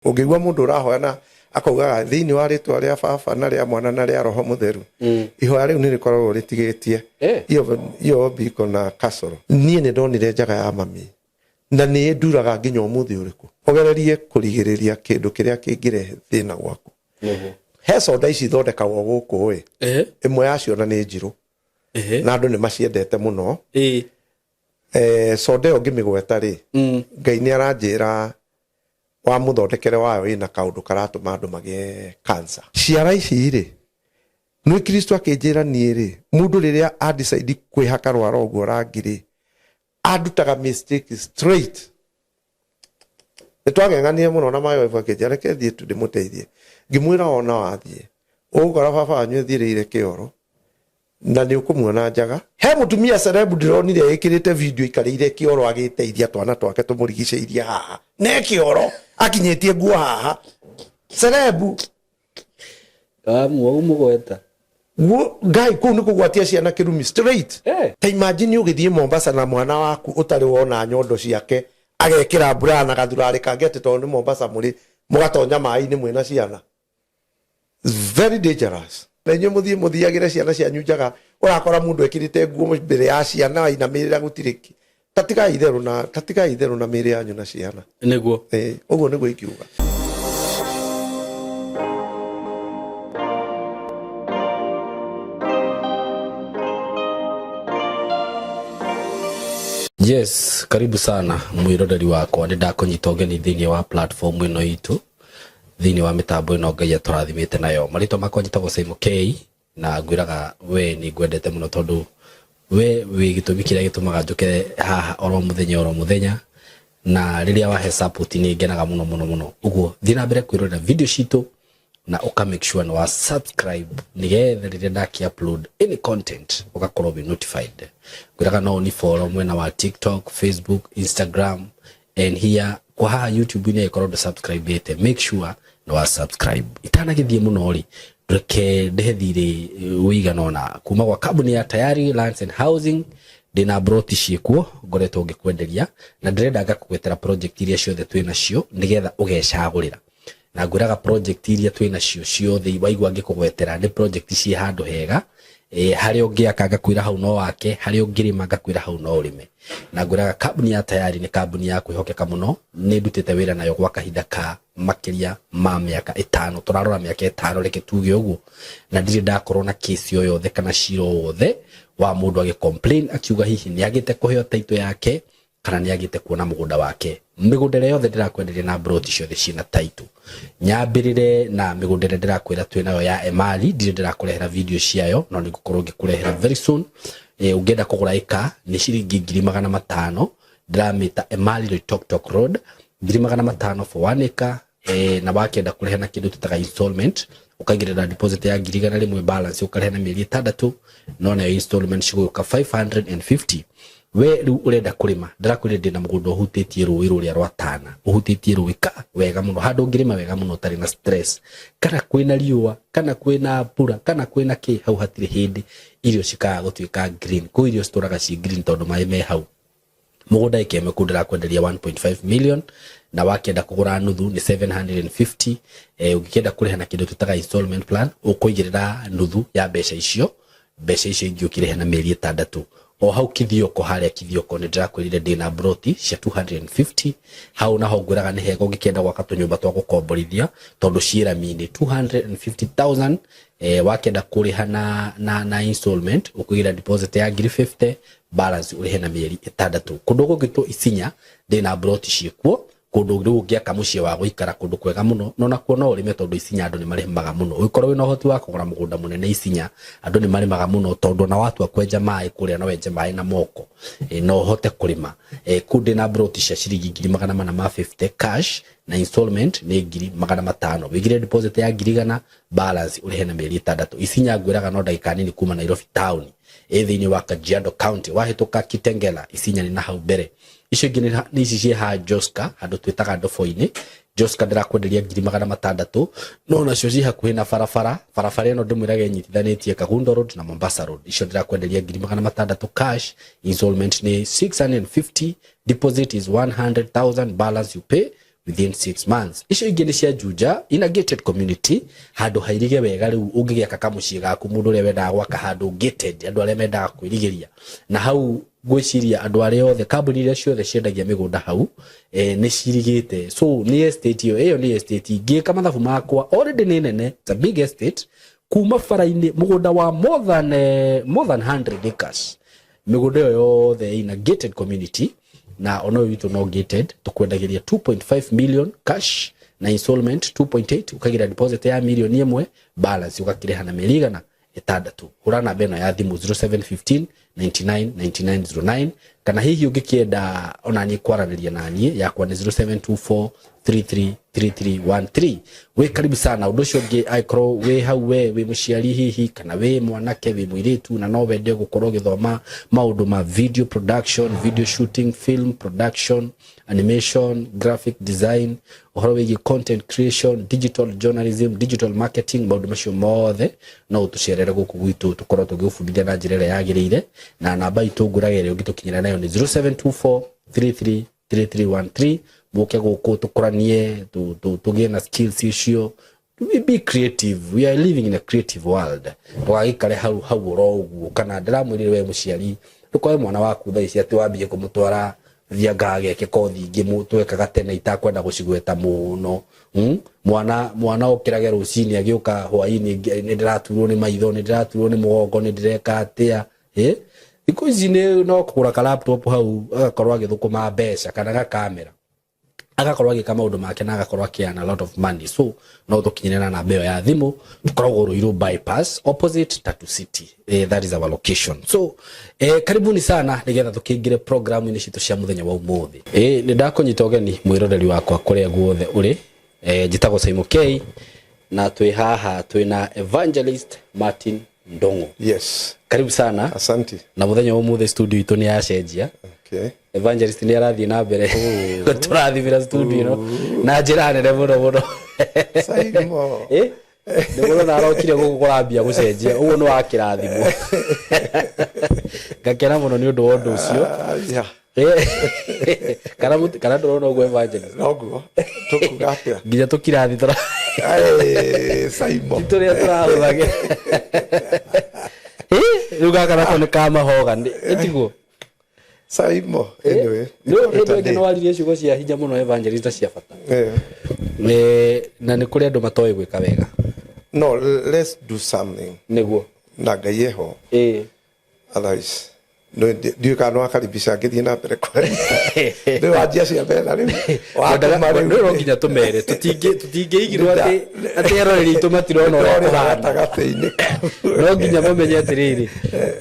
Ũngĩigua mũndũ ũrahoya na akaugaga thĩinĩ wa rĩtwa rĩa baba na rĩa mwana na rĩa roho mũtheru, ihoya rĩu nĩ rĩkoragwo rĩtigĩtie iyo mbiko na kasoro. Niĩ nĩ ndonire njaga ya mami na nĩ ĩnduraga nginya ũmũthĩ ũrĩkũ. Ũgererie kũrigĩrĩria kĩndũ kĩrĩa kĩngĩrehe thĩna gwaku. He soda ici ithondekagwo gũkũ ĩ, ĩmwe yacio na nĩ njirũ na andũ nĩ maciendete mũno. Soda ĩyo ngĩmĩgweta rĩ, Ngai nĩ aranjĩra wa mũthondekere wayo ĩna kaũndũ karatũma andũ magĩe cancer. Ciara ici rĩ, nĩ Kristo akĩnjĩra niĩ rĩ, mũndũ rĩrĩa a decide kwĩhaka rwara ũguo rangi rĩ, andutaga mistake straight. Nĩ twang'eng'anire mũno na my wife akĩnjĩra reke thiĩ tu ndĩmũteithie. Ngĩmwĩra ona wathiĩ, ũgũkora baba wanyu ethiĩrĩire kĩoro na nĩ ũkũmuona njaga. He mũtumia celeb ndĩronire ĩkĩrĩte video ikarĩire kĩoro agĩteithia twana twake tũmũrigicĩirie haha. Ne kĩoro akinyĩtie nguo haha. Celeb. Wamua ũmũgweta. Ngai kũu nĩ kũgwatia ciana kĩrumi straight. Ta imagine ũgĩthiĩ Mombasa na mwana waku ũtarĩ wona nyondo ciake agekĩra bra na gathurarĩ kangĩ atĩ tondũ nĩ Mombasa mũrĩ mũgatonya maĩ-inĩ mwĩna ciana. It's very dangerous. Na inyuĩ mũthiĩ mũthiagĩre ciana cianyu njaga, ũrakora mũndũ ekĩrĩte nguo mbere ya ciana ainamĩrĩra gũtirĩ kĩ. Ta tigai itherũ na, ta tigai itherũ na mĩĩrĩ yanyu na ciana. Nĩguo. Ũguo nĩguo ingiuga. Yes, karibu sana mwiroreri wakwa, nĩ ndakũnyita ũgeni thĩinĩ wa platform ĩno itũ, thĩinĩ wa mĩtambo ĩno Ngai atũrathimĩte nayo. Marĩtwa makwa njĩtagwo Simon K na ngwĩraga we nĩ ngwendete mũno tondũ we wĩ gĩtũmi kĩrĩa gĩtũmaga njũke haha oro mũthenya oro mũthenya, na rĩrĩa wahe support nĩ ngenaga mũno mũno mũno. Ũguo thiĩ na mbere kwĩrorera video citũ na ũka make sure nĩ wa subscribe nĩgetha rĩrĩa ndaki upload any content ũgakorwo wĩ notified. Ngwĩraga no ũni follow mwena wa TikTok, Facebook, Instagram and here kwa haha YouTube-inĩ ĩkorwo ndũ subscribe make sure nĩ wa subscribe. Itanagĩthiĩ mũno rĩ, reke ndĩhe thirĩ ũigana ũna kuma gwa kambuni ya Tayari Lands and Housing. Ndĩna broti ciĩkuo ngoretwo ngĩkwenderia na ndĩrenda ngakũgwetera project iria ciothe twĩ nacio nĩgetha ũgecagũrĩra. Na ngwĩraga project iria twĩ nacio ciothe waigua ngĩkũgwetera nĩ project ciĩ handũ hega, harĩa ũngĩaka ngakwĩra hau no wake, harĩa ũngĩrĩma ngakwĩra hau no ũrĩme. Na ngwĩraga kambuni ya Tayari nĩ kambuni ya kwĩhokeka mũno, nĩ ndutĩte wĩra nayo gwa kahinda ka makĩria ma mĩaka 5, tũrarora mĩaka 5 reke tuge ũguo, na ndirĩ ndakorwo na case o yothe kana cira o wothe wa mũndũ agĩ complain akiuga hihi nĩ agĩte kũheo title yake kana nĩ agĩte kuona mũgũnda wake. Mĩgũnda ĩrĩa yothe ndĩrakwenderia na broti ciothe ciĩna title. Nyambĩrĩre na mĩgũnda ĩrĩa ndĩrakwĩra twĩ nayo ya Emali, ndirĩ ndĩrakũrehera video ciayo, no nĩ ngũkorwo ngĩkũrehera very soon. Ũngĩenda kũgũra ĩka nĩ ciringi ngiri magana matano, ndĩramĩta Emali Loitoktok Road, ngiri magana matano for 1 acre. Na wakĩenda kũrĩha na kĩndũ tũtaga installment, ũkaigĩrĩra deposit ya ngiri igana rĩmwe, balance ũkarĩha na mĩeri 6, no nayo installment cigũgĩũka 550. We rĩu ũrenda kũrĩma, ndĩrakwĩrire ndĩna mũgũnda ũhutĩtie rũĩ rũrĩa rwa Tana, ũhutĩtie rũĩ ka wega mũno, handũ ũngĩrĩma wega mũno ũtarĩ na stress, kana kwĩna riũa, kana kwĩna mbura, kana kwĩna kĩ, hau hatirĩ hĩndĩ irio cikaga gũtuĩka green. Kũu irio citũraga ci green tondũ maĩ me hau. Mũgũnda ĩka ĩmwe kũu ndĩrakwenderia 1.5 million, na wakĩenda kũgũra nuthu nĩ 750. Ũngĩkĩenda kũrĩha na kĩndũ twĩtaga installment plan, ũkũigĩrĩra nuthu ya mbeca icio, mbeca icio ingĩ ũkĩrĩha na mĩeri 6. O hau Kithioko, harĩa Kithioko nĩ ndĩrakwĩrire ndĩna broti cia 250, hau naho ngwĩraga nĩ hega ũngĩkĩenda gwaka tũnyũmba twa gũkomborithia tondũ ciĩ rami-inĩ 250,000. Wakĩenda kũrĩha na installment, ũkũigĩrĩra deposit ya ngiri 50, balance ũrĩhe na mĩeri 6. Kũndũ gũgĩtwo Isinya ndĩna broti ciĩkuo, kũndũ rĩu ũngĩaka mũciĩ wa gũikara kũndũ kwega mũno, no nakuo no ũrĩme tondũ Isinya andũ nĩ marĩmaga mũno. Ũngĩkorwo wĩna ũhoti wa kũgũra mũgũnda mũnene Isinya, andũ nĩ marĩmaga mũno tondũ ona watua kwenja maĩ kũrĩa no wenje maĩ na moko, no ũhote kũrĩma. Kũu ndĩna broti cia ciringi ngiri magana mana ma 50 cash, na installment nĩ ngiri magana matano. Wĩigĩre deposit ya ngiri igana, balance ũrĩhe na mĩeri 6. Isinya ngwĩraga no ndagĩka nini kuma Nairobi town, ĩ thĩinĩ wa Kajiado County, wahĩtũka Kitengela, Isinya nĩ na hau mbere. Icio ingĩ nĩ ici ciĩ haha Joska, handũ twĩtaga Ndobo-inĩ. Joska ndĩrakwenderia ngiri magana matandatũ, no nacio ciĩ hakuhĩ na barabara. Barabara ĩno ndĩmwĩraga ĩnyitithanĩtie Kagundo Road na Mombasa Road. Icio ndĩrakwenderia ngiri magana matandatũ cash, installment nĩ 650, deposit is 100,000, balance you pay Within 6 months. Icio ingĩ nĩ cia Juja in a gated community, handũ hairige wega. Rĩu ũngĩgĩaka kamũciĩ gaku, mũndũ ũrĩa wendaga gwaka handũ gated, andũ arĩa mendaga kwĩrigĩria na hau, ngwĩciria andũ arĩa othe, kambuni iria ciothe ciendagia mĩgũnda hau nĩ cirigĩte. So nĩ estate ĩyo, ĩyo nĩ estate ngĩka mathabu makwa already nĩ nene. It's a big estate kuma bara-inĩ, mũgũnda wa more than 100 acres. Mĩgũnda ĩyo yothe ina gated community, na ona ũyũ witũ no gated. Tũkwendagĩria 2.5 million cash na installment 2.8, ũkagira deposit ya mirioni 1, balance ũgakĩrĩha na mĩeri 600. Hũra namba ĩno ya thimũ, 0715 99 9909, kana hihi ũngĩkĩenda ona niĩ kwaranĩria na niĩ, yakwa nĩ 0724 333313. Wĩ karibu sana. Ũndũ ũcio ũngĩ, angĩkorwo wĩ hau, we wĩ mũciari hihi, kana wĩ mwanake, wĩ mũirĩtu, na no wende gũkorwo ũgĩthoma maũndũ ma video production, video shooting, film production, animation, graphic design, ũhoro wĩgiĩ content creation, digital journalism, digital marketing, maũndũ macio mothe, no ũtũcerere gũkũ gwitũ, tũkorwo tũgĩgũbundithia na njĩra ĩrĩa yagĩrĩire. Na namba itũ ngũraga ĩrĩa ũngĩtũkinyĩra nayo nĩ 0724 33 3313. Mũke gũkũ tũkũranie, tũgĩe na skills icio. We be creative, we are living in a creative world. Ndũgagĩikare hau hau oro ũguo. Kana ndĩramwĩrire we mũciari, ndũkoe mwana waku thaa ici atĩ wambie kũmũtwara thianga ageke kothi ingĩ twekaga tene itakwenda gũcigweta mũno. Mwana okĩrage rũcinĩ agĩũka hwainĩ, nĩ ndĩraturwo nĩ maitho, nĩ ndĩraturwo nĩ mũgongo, nĩ ndĩreka atĩa. Thikũ ici nĩ no kũgũra ka laptop hau, agakorwo agĩthũkũma mbeca, kana gakamera, agakorwo agĩka maũndũ make na agakorwo akĩearn a lot of money. So no tũkinyĩre na namba ĩyo ya thimũ. Tũkoragwo Ruiru Bypass, opposite Tatu City. That is our location. So karibuni sana, nĩgetha tũkĩingĩre programu-inĩ citũ cia mũthenya wa ũmũthĩ. Nĩ ndakũnyita ũgeni, mwĩroreri wakwa, kũrĩa guothe ũrĩ. Njĩtagwo Simon K, na twĩ haha twĩna Evangelist Martin Ndongo. Yes. Karibu sana. Asante. Na mũthenya wa ũmũthĩ studio itũ nĩ yacenjia. Evangelist nĩ arathiĩ na mbere gũtũrathimĩra studio ĩno na njĩra nene mũno mũno. Simon. Nĩ mũrona arokire gũkũ kũrambia gũcenjia ũguo, nĩ wa kĩrathimo. Ngakena mũno nĩ ũndũ wa ũndũ ũcio. Ah, yeah. Kana ndũrona ũguo, Evangelist? Noguo. Tukuga atia? Nginya tũkirathi tũra Hey, Simon. ti tũrĩa tũrahũthagĩra. Rĩu gaka nako nĩ kamahoga ĩtiguo. Simon. Anyway. Nĩ hĩndĩ ĩngĩ nĩ waririe ciugo cia hinya mũno, Evangelist, cia bata. Na nĩ kũrĩ andũ matoĩ gwĩka wega. No, let's do something. Nĩguo. Na Ngai eho. Otherwise, no ndiũĩ kana nĩwakaribisha ngĩthiĩ na mbere kwaria. Rĩu wanjia cia metha rĩu. Watũma rĩu. No nginya tũmere tũtingĩigirwo atĩ eroreri aitũ matirona ũrĩa Ndorĩ kũhana. gatagatĩ-inĩ. No nginya mamenye atĩrĩrĩ,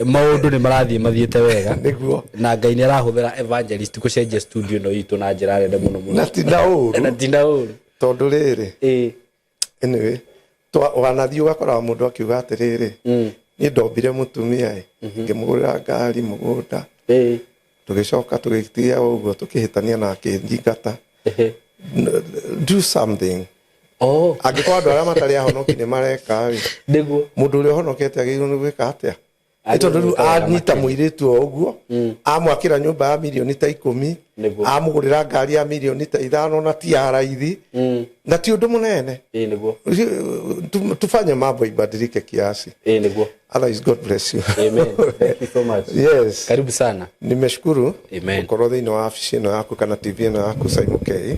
maũndũ nĩ marathiĩ mathiĩte wega. Nĩguo. Na Ngai nĩ arahũthĩra Evangelist gũcenjia studio ĩno itũ na njĩra nene mũno mũno. Na ti na ũru. Na ti na ũru. Tondũ rĩrĩ, anyway, wanathiĩ ũgakora mũndũ akiuga atĩrĩrĩ, niĩ ndombire mũtumia ĩ, ngĩmũgũrĩra ngari, mũgũnda, tũgĩcoka tũgĩtiga ũguo, tũkĩhĩtania na akĩnjingata. Do something. Angĩkorwo andũ arĩa matarĩ ahonoki nĩ mareka rĩ, mũndũ ũrĩa ũhonokete agĩrĩirwo nĩ gwĩka atĩa? Nĩ tondũ rĩu Agĩrĩirwo gwĩka wega anyita makĩria. Mũirĩtu o ũguo, amwakĩra nyũmba ya mirioni ta 10, amũgũrĩra ngari ya mirioni ta 5, na ti ya raithi, na ti ũndũ mũnene. Ĩĩ nĩguo. Tufanye mambo ibadilike kiasi. Ĩĩ nĩguo. Otherwise, God bless you. Amen, thank you so much. Yes. Karibu sana. Nimeshukuru Amen. gũkorwo thĩinĩ wa wabici ĩno yaku kana TV ĩno yaku, Simon K.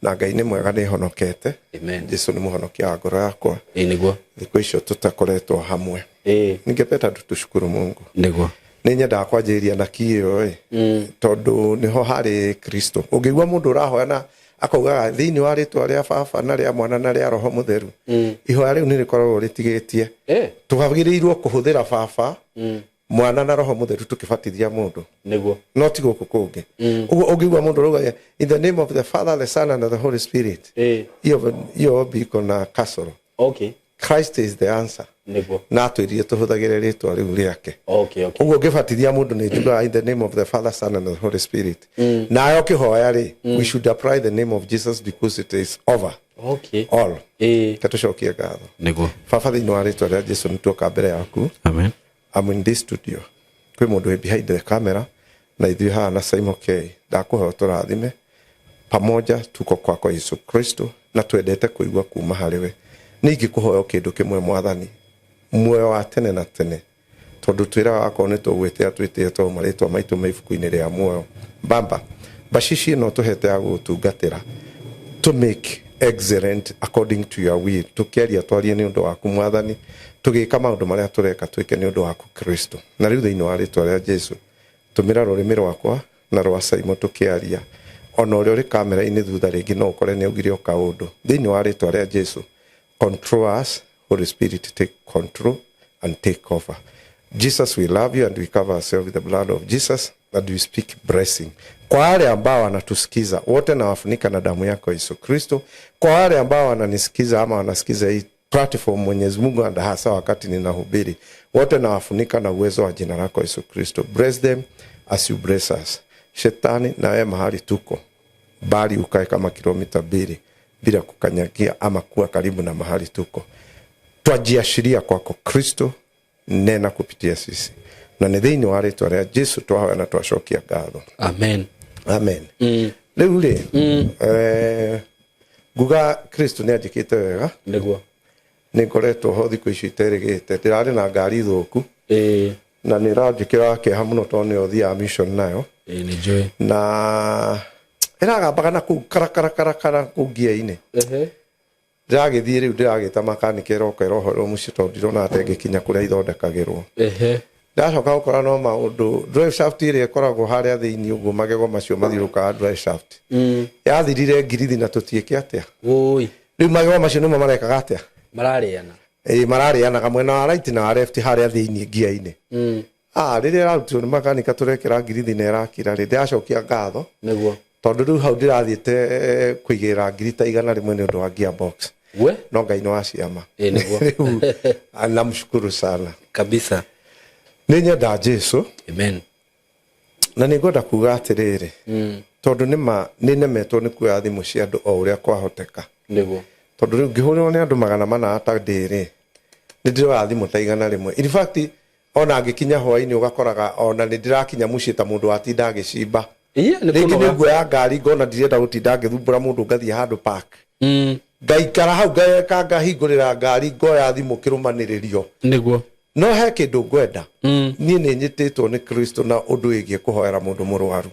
Na Ngai nĩ mwega, nĩ honokete. Amen. Jesu nĩ mũhonokia wa ngoro yakwa. Ĩĩ nĩguo. Thikũ icio tũtakoretwo hamwe, ningependa tu tushukuru Mungu. Nĩ nyendaga kwanjĩrĩria na key ĩyo ĩ, tondũ nĩho harĩ Kristo. Ũngĩigua mũndũ ũrahoya na akaugaga thĩinĩ wa rĩtwa rĩa Baba na rĩa Mwana na rĩa Roho Mũtheru, ihoya rĩu nĩ rĩkoragwo rĩtigĩtie. Twagĩrĩirwo kũhũthĩra Baba, Mwana na Roho Mũtheru tũkĩbatithia mũndũ, no ti gũkũ kũngĩ. Ũguo ũngĩigua mũndũ ũrauga, "In the name of the Father, the Son and the Holy Spirit," hiyo hiyo ombi iko na kasoro. Christ is the answer. Na atwĩrire tũhũthagĩre rĩtwa rĩu rĩake. Ũguo ũngĩbatithia mũndũ, nĩ njugaga, "In the name of the Father, Son and the Holy Spirit." Nayo ũkĩhoya rĩ, we should apply the name of Jesus because it is over all. Reke tũcokie ngatho. Baba, thĩinĩ wa rĩtwa rĩa Jesu, nĩ tuoka mbere yaku. Amen. I'm in this studio, kwĩ mũndũ wĩ behind the camera, na ithuĩ haha na Simon K. Ndakũhoya ũtũrathime. Pamoja tuko kwako Yesu Kristo, na twendete kuigua kuma harĩ we. Nĩ ingĩkũhoya kĩndũ kĩmwe Mwathani, muoyo wa tene na tene, tondũ twĩraga akorwo nĩ tũgwĩtĩa twĩtĩtwo marĩtwa maitũ me ibuku-inĩ rĩa muoyo. Baba, bacici ĩno tũhete ya gũgũtungatĩra, to make excellent according to your will, tũkĩaria twarie nĩ ũndũ waku Mwathani, tũgĩka maũndũ marĩa tũreka twĩke nĩ ũndũ waku Kristo. Na rĩu thĩinĩ wa rĩtwa rĩa Jesu, tũmĩra rũrĩmĩ rwakwa na rwa Saimo tũkĩaria, ona ũrĩa ũrĩ kamera-inĩ thutha rĩngĩ no ũkore nĩ augire o kaũndũ. Thĩinĩ wa rĩtwa rĩa Jesu, control us, Holy Spirit, take control and take over. Jesus, we love you and we cover ourselves with the blood of Jesus and we speak blessing. Kwa wale ambao wanatusikiza wote, nawafunika na damu yako Yesu Kristo. Kwa wale ambao wananisikiza ama wanasikiza hii platform, Mwenyezi Mungu, and hasa wakati ninahubiri, wote nawafunika na uwezo wa jina lako Yesu Kristo. Bless them as you bless us. Shetani na wewe mahali tuko, bali ukae kama kilomita 2 bila kukanyagia ama kuwa karibu na mahali tuko. Twajiashiria kwako Kristo, nena kupitia sisi, na nĩ thĩinĩ wa rĩtwa rĩa Jesu twahoya na twacokia ngatho. Amen. Amen. Rĩu rĩ, nguga Kristo nĩ anjĩkĩte wega. Nĩguo. Nĩ ngoretwo ho thikũ icio iterĩgĩte, ndĩrarĩ na ngari thũku na nĩ ĩranjĩkĩra kĩeha mũno tondũ nĩyo thiaga mission nayo. Ĩĩ, nĩ njũĩ. Na ĩragambaga na kũu karakarakara kũu ngia-inĩ. Ndĩragĩthiĩ rĩu ndĩragĩta makanĩka ĩroka ĩrohorerwo mũciĩ tondũ ndirona ta ĩngĩkinya kũrĩa ithondekagĩrwo. Ndacoka gũkora no maũndũ, drive shaft ĩrĩa ĩkoragwo harĩa thĩinĩ ũguo, magego macio mathiũrũrũkaga drive shaft, yathirire ngirithi na tũtiĩke atĩa. Wũi. Rĩu magego macio nĩmo marekaga atĩa? Mararĩana. Ĩĩ, mararĩanaga mwena wa right na wa left harĩa thĩinĩ ngia-inĩ. Rĩrĩa ĩrarutirwo nĩ makanika tũrekĩra ngirithi na ĩrakira rĩ, ndĩracokia ngatho. Nĩguo. Tondũ rĩu hau ndĩrathiĩte kũigĩrĩra ngiri ta 100 nĩ ũndũ wa gearbox. We? No Ngai nĩ wa ciama. Ĩĩ, nĩguo. Rĩu namshukuru sana. Kabisa. Nĩ nyenda Jesu. Amen. Na nĩ ngwenda kuga atĩrĩrĩ, tondũ nĩma nĩ nemetwo nĩ kuoya thimũ cia andũ o ũrĩa kwahoteka. Nĩguo. Tondũ rĩu ngĩhũrĩrwo nĩ andũ 400 ta ndĩrĩ, nĩ ndĩroya thimũ ta 100. In fact, ona ngĩkinya hwaĩ-inĩ ũgakoraga ona nĩ ndĩrakinya mũciĩ ta mũndũ watinda agĩcimba. Iya, nĩ Rĩngĩ kũnoga. nĩ nguoya ngari ngona ndirenda gũtinda ngĩthumbũra mũndũ, ngathiĩ handũ park. Ngaikara hau ngeka ngahingũrĩra ngari ngoya thimũ kĩrũmanĩrĩrio. Nĩguo. No he kĩndũ ngwenda. Niĩ nĩ nyitĩtwo nĩ Kristo na ũndũ wĩgiĩ kũhoera mũndũ mũrwaru.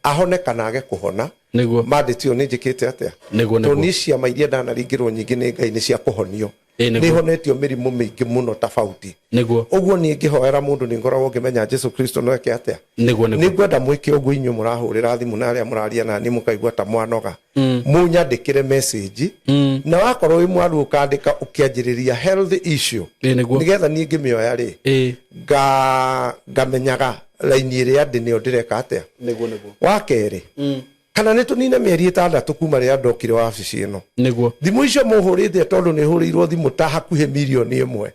Ahone kana age kũhona. Nĩguo. Mandĩtio nĩ njĩkĩte atĩa? Nĩguo, Tondũ nĩguo. niĩ ciama iria ndanaringĩrwo nyingĩ nĩ Ngai nĩ cia kũhonio. Ĩĩ, nĩguo. Nĩ honetio mĩrimũ mĩingĩ mũno tofauti. Nĩguo. Ũguo niĩ ngĩhoera mũndũ nĩ ngoragwo ngĩmenya Jesu Kristo no eke atĩa? Nĩguo, nĩguo. Nĩ ngwenda mwĩke ũguo inyuĩ mũrahũrĩra thimũ na arĩa mũraria na niĩ mũkaigua ta mwanoga. Mũnyandĩkĩre message. Na wakorwo wĩ mwaru ũkandĩka ũkĩanjĩrĩria health issue. Ĩĩ, nĩguo. Nĩgetha niĩ ngĩmĩoya rĩ, Ĩĩ. ngamenyaga raini ĩrĩa ndĩ nĩyo ndĩreka atĩa. Nĩguo, nĩguo. Wa kerĩ, kana nĩ tũnine mĩeri 6 kuma rĩrĩa ndokire wabici ĩno. Nĩguo. Thimũ icio mũhũrĩte tondũ nĩ hũrĩirwo thimũ ta hakuhĩ mirioni 1.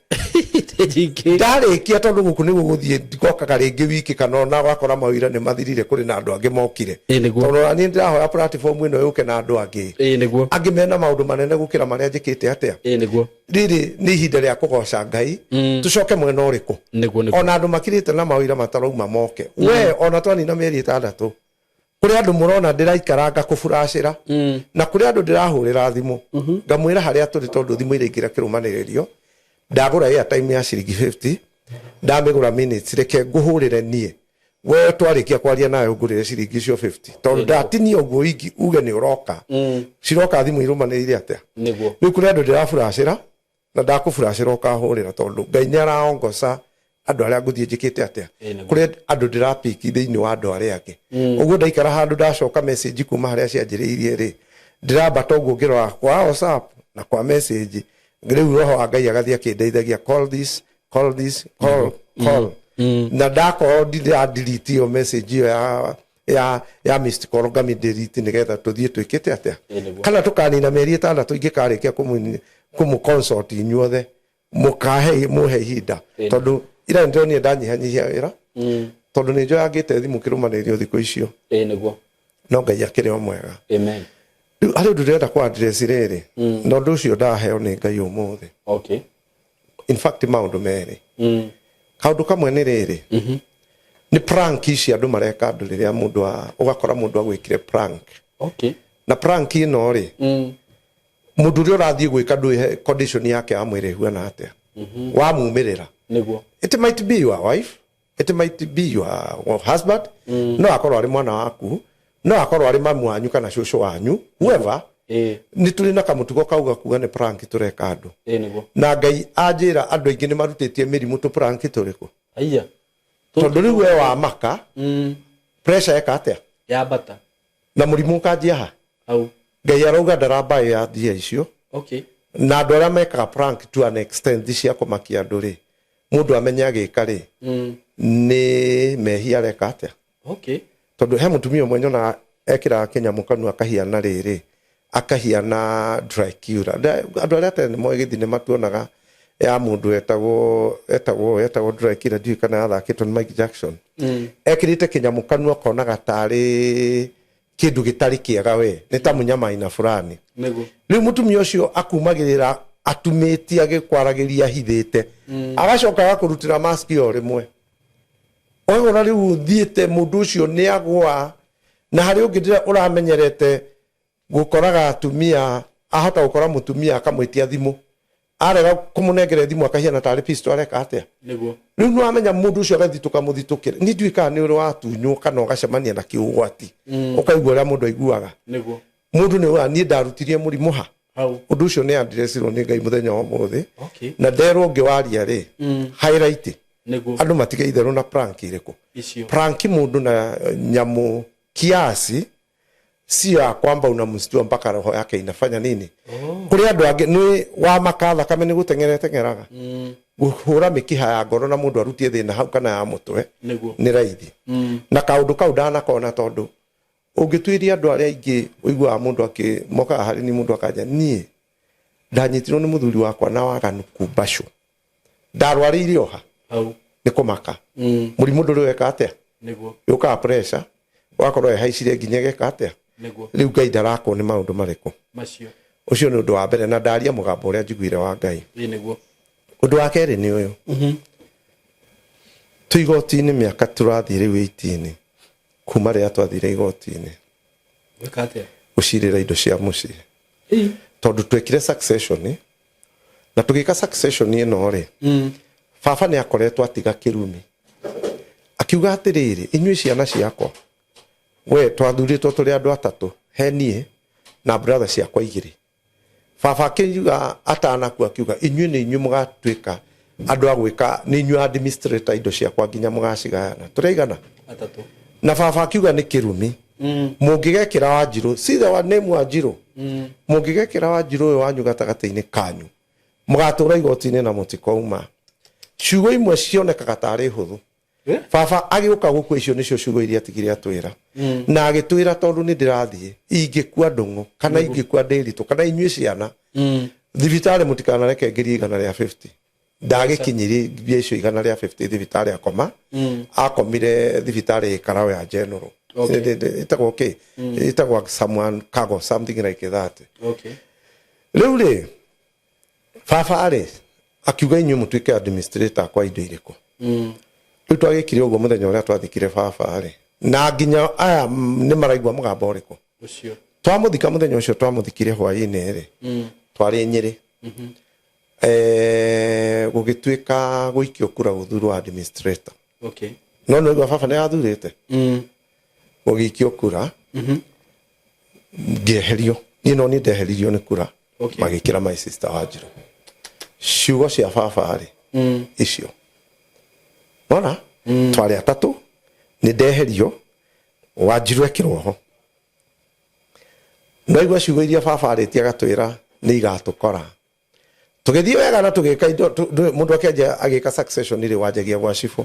Nyingĩ. Ndarĩkia tondũ gũkũ nĩguo gũthiĩ ngokaga rĩngĩ wiki kana ona wakora mawĩra nĩ mathirire, kũrĩ na andũ angĩ mokire. Ĩĩ, nĩguo. Tondũ ona niĩ ndĩrahoya platform ĩno yũke na andũ angĩ. Ĩĩ, nĩguo. Angĩ mena maũndũ manene gũkĩra marĩa njĩkĩte atĩa. Ĩĩ, nĩguo. Rĩrĩ nĩ ihinda rĩa kũgoca Ngai. Tũcoke mwena ũrĩkũ? Nĩguo, nĩguo. Ona andũ makirĩte na mawĩra matarauma moke. We ona twanina mĩeri 6 kũrĩ andũ mũrona ndĩraikaranga kũburacĩra, na kũrĩ andũ ndĩrahũrĩra thimũ ngamwĩra harĩa tũrĩ, tondũ thimũ iraingĩra kĩrũmanĩrĩrio. Ndagũra airtime ya ciringi 50, ndamĩgũra minutes, reke ngũhũrĩre niĩ we twarĩkia kwaria nawe ũngũrĩre ciringi icio 50, tondũ ndatinia ũguo ingi uge nĩ ũroka, ciroka thimũ irũmanĩrĩire atĩa. Nĩguo. Rĩu kũrĩ andũ ndĩraburacĩra na ndakũburacĩra ũkahũrĩra, tondũ Ngai nĩ araongoca andũ arĩa ngũthiĩ njĩkĩte atĩa. Ĩĩ, nĩguo. Kũrĩ andũ ndĩrapiki thĩinĩ wa andũ arĩa angĩ. Ũguo ndaikara handũ ndacoka message kuma harĩa cianjĩrĩirie rĩ, ndĩrambata ũguo ngĩrora kwa WhatsApp na kwa message. Rĩu roho wa Ngai agathiĩ akĩndeithagia, call this, call this, call, call. Na ndakorwo ndĩra delete ĩyo message ĩyo ya missed call, ngami delete nĩgetha tũthiĩ twĩkĩte atĩa. Ĩĩ, nĩguo. Kana tũkanina mĩeri 6 ingĩkarĩkia kũmũ consult inyuothe, mũkahe mũhe ihinda, tondũ ira nĩndĩronire ndanyihanyihia wĩra, tondũ nĩ njoyangĩte thimũ kĩrũmanĩrĩrio thikũ icio. Ĩĩ, nĩguo. No Ngai akĩrĩ o mwega. Amen. Rĩu harĩ ũndũ ndĩrenda kũ address rĩrĩ, na ũndũ ũcio ndaheo nĩ Ngai ũmũthĩ. In fact maũndũ merĩ. Kaũndũ kamwe nĩ rĩrĩ, nĩ prank ici andũ mareka andũ, rĩrĩa mũndũ ũgakora mũndũ agwĩkire prank. Na prank ĩno rĩ, mũndũ ũrĩa ũrathiĩ gwĩka ndũĩ condition yake ya mwĩrĩ ĩhuana atĩa wamumĩrĩra. It might be your wife, it might be your husband, no akorwo arĩ mwana waku, no akorwo arĩ mamu wanyu kana cũcũ wanyu, whoever. Nĩ tũrĩ na kamũtugo kauga kuga nĩ prank tũreka andũ. Na Ngai anjĩra andũ aingĩ nĩ marutĩtie mĩrimũ tũ prank tũrĩkũ. Aya. Tondũ rĩu we wamaka, pressure eka atĩa? Yambata. Na mũrimũ ũkanjia ha? Hau. Ngai arauga ndarambaĩ ya njia icio. Na andũ arĩa mekaga prank to an extent cia kũmakia andũ rĩ, mũndũ amenye agĩka rĩ, nĩ mehia areka atĩa. Tondũ he mũtumia ũmwe nyonaga ekĩraga kĩnyamũ kanua akahiana rĩrĩ, akahiana Dracula. Andũ arĩa tene nĩmoĩ gĩthinema tuonaga ya mũndũ etagwo Dracula, ndiũĩ kana yathakĩtwo nĩ Mike Jackson. Ekĩrĩte kĩnyamũ kanua konaga tarĩ kĩndũ gĩtarĩ kĩega, we nĩ ta mũnyama aina fulani. Rĩu mũtumia ũcio akumagĩrĩra atumĩtie agĩkwaragĩria ahithĩte, agacoka agakũrutĩra mask o rĩmwe, ũgakora rĩu ũthiĩte mũndũ ũcio nĩ agwa. Na harĩ ũngĩ ũramenyerete gũkoraga atumia, ahota gũkora mũtumia akamwĩtia thimũ, arega kũmũnengera thimũ akahiana tarĩ pistol areka atĩa. Rĩu nĩ wamenya mũndũ ũcio agathitũka mũthitũkĩre. Niĩ ndiũĩ kana nĩ ũrĩ watunywo kana ũgacemania na kĩũgwati, ũkaigua ũrĩa mũndũ aiguaga. Mũndũ nĩ ugaga niĩ ndarutirie mũrimũ ha. Ũndũ ũcio nĩ andirecirwo nĩ Ngai mũthenya wa ũmũthĩ. Na nderwo ngĩwaria rĩ, highlight, andũ matige itherũ na prank irĩkũ. Icio. Prank mũndũ na nyamũ kiasi sio ya kwamba unamstua mpaka roho yake inafanya nini. Kũrĩ andũ angĩ nĩ wamaka thakame nĩ gũteng'era ĩteng'eraga, kũhũra mĩkiha ya ngoro na mũndũ arutie thĩna hau kana ya mũtwe. Nĩ raithi. Na kaũndũ kau ndanakona, tondũ ũngĩtuĩria andũ arĩa aingĩ ũiguaga mũndũ akĩ mokaga harĩ ni, mũndũ akanja niĩ ndanyitirwo nĩ mũthuri wakwa na waganu kumbacũ, ndarwarĩire oha. Hau. Nĩ kũmaka. Mũrimũ ndũrĩ weka atĩa. Yũkaga pressure, ũgakorwo ĩhaicire nginya ĩgeka atĩa. Rĩu Ngai ndarakwo nĩ maũndũ marĩkũ. Macio. Ũcio nĩ ũndũ wa mbere, na ndaria mũgambo ũrĩa njiguire wa Ngai. Ũndũ wa kerĩ nĩ ũyũ: twĩ igoti-inĩ mĩaka tũrathiĩ rĩu 18 kuma rĩrĩa twathire igoti-inĩ Gwĩka atĩa? Gũcirĩra indo cia mũciĩ. Tondũ twekire succession, na tũgĩka succession ĩno rĩ, baba nĩ akoretwo atiga kĩrumi, akiuga atĩrĩrĩ, inyuĩ ciana ciakwa, we twathurĩtwo tũrĩ andũ atatũ, he niĩ na brother ciakwa igĩrĩ. Baba akiuga atanakua, akiuga inyuĩ nĩ inyuĩ mũgatuĩka andũ a gwĩka, nĩ inyuĩ administrator indo ciakwa nginya mũgacigayana. Tũrĩ aigana? Atatũ. Na baba akiuga nĩ kĩrumi mũngĩgekĩra Wanjirũ, see the one name Wanjirũ, mũngĩgekĩra Wanjirũ ũyũ wanyu gatagatĩ-inĩ kanyu, mũgatũra igoti-inĩ na mũtikouma. Ciugo imwe cionekaga tarĩ hũthũ. Baba agĩũka gũkua, icio nĩcio ciugo iria atigire atwĩra, na agĩtwĩra tondũ nĩ ndĩrathiĩ, ingĩkua ndũng'ũ kana ingĩkua ndĩritũ kana inyuĩ ciana, thibitarĩ mũtikanareke ngirie 150. Ndagĩkinyirie mbia icio 150 thibitarĩ, akoma. Akomire thibitarĩ Karaũ ya General. Ĩtagwo kĩ? Ĩtagwo someone Kago, something like that. Rĩu rĩ, baba rĩ akiuga inyuĩ mũtuĩke administrator kwa indo irĩkũ. Rĩu twagĩkire ũguo mũthenya ũrĩa twathikire baba rĩ, na nginya aya nĩ maraigua mũgambo ũrĩkũ. Ũcio. Twamũthika mũthenya ũcio twamũthikire hwaĩ-inĩ rĩ, twarĩ Nyĩrĩ. Gũgĩtuĩka gũikio kura gũthurwo administrator. No nĩ baba nĩ athurĩte. Gũgĩikio kura, ngĩeherio niĩ, no niĩ ndeheririo nĩ kura. Magĩkĩra my sister Wanjirũ. Ciugo cia baba rĩ, icio nona twarĩ atatũ, nĩ ndeherio, Wanjirũ ekĩrwo ho. Ndaigua ciugo iria baba arĩtie agatwĩra nĩ igatũkora tũgĩthiĩ wega na tũgĩka indo mũndũ akĩanjia agĩka succession rĩ, wanjagia gwa cibũ,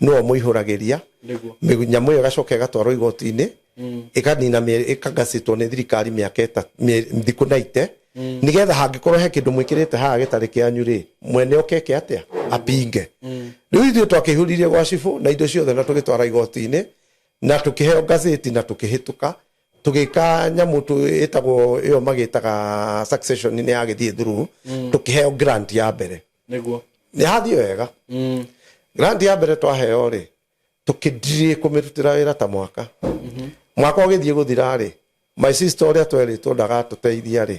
nĩwe mũihũragĩria. Nyamũ ĩyo ĩgacoka ĩgatwarwo igoti-inĩ, ĩkanina ĩkagacĩtwo nĩ thirikari mĩaka thikũ na ite, nĩgetha hangĩkorwo he kĩndũ mwĩkĩrĩte haha gĩtarĩ kĩanyu rĩ, mwene okeke atĩa apinge. Rĩu ithuĩ twakĩihũririe gwa cibũ na indo ciothe na tũgĩtwara igoti-inĩ na tũkĩheo gazeti na tũkĩhĩtũka, tũgĩka nyamũ ĩtagwo ĩyo magĩtaga succession nĩ yagĩthiĩ through, tũkĩheo grant ya mbere. Nĩ hathiĩ wega. Grant ya mbere twaheo rĩ, tũkĩndirĩ kũmĩrutĩra wĩra ta mwaka. Mwaka ũgĩthiĩ gũthira rĩ, My sister ũrĩa twerĩtwo ndagatũteithia rĩ,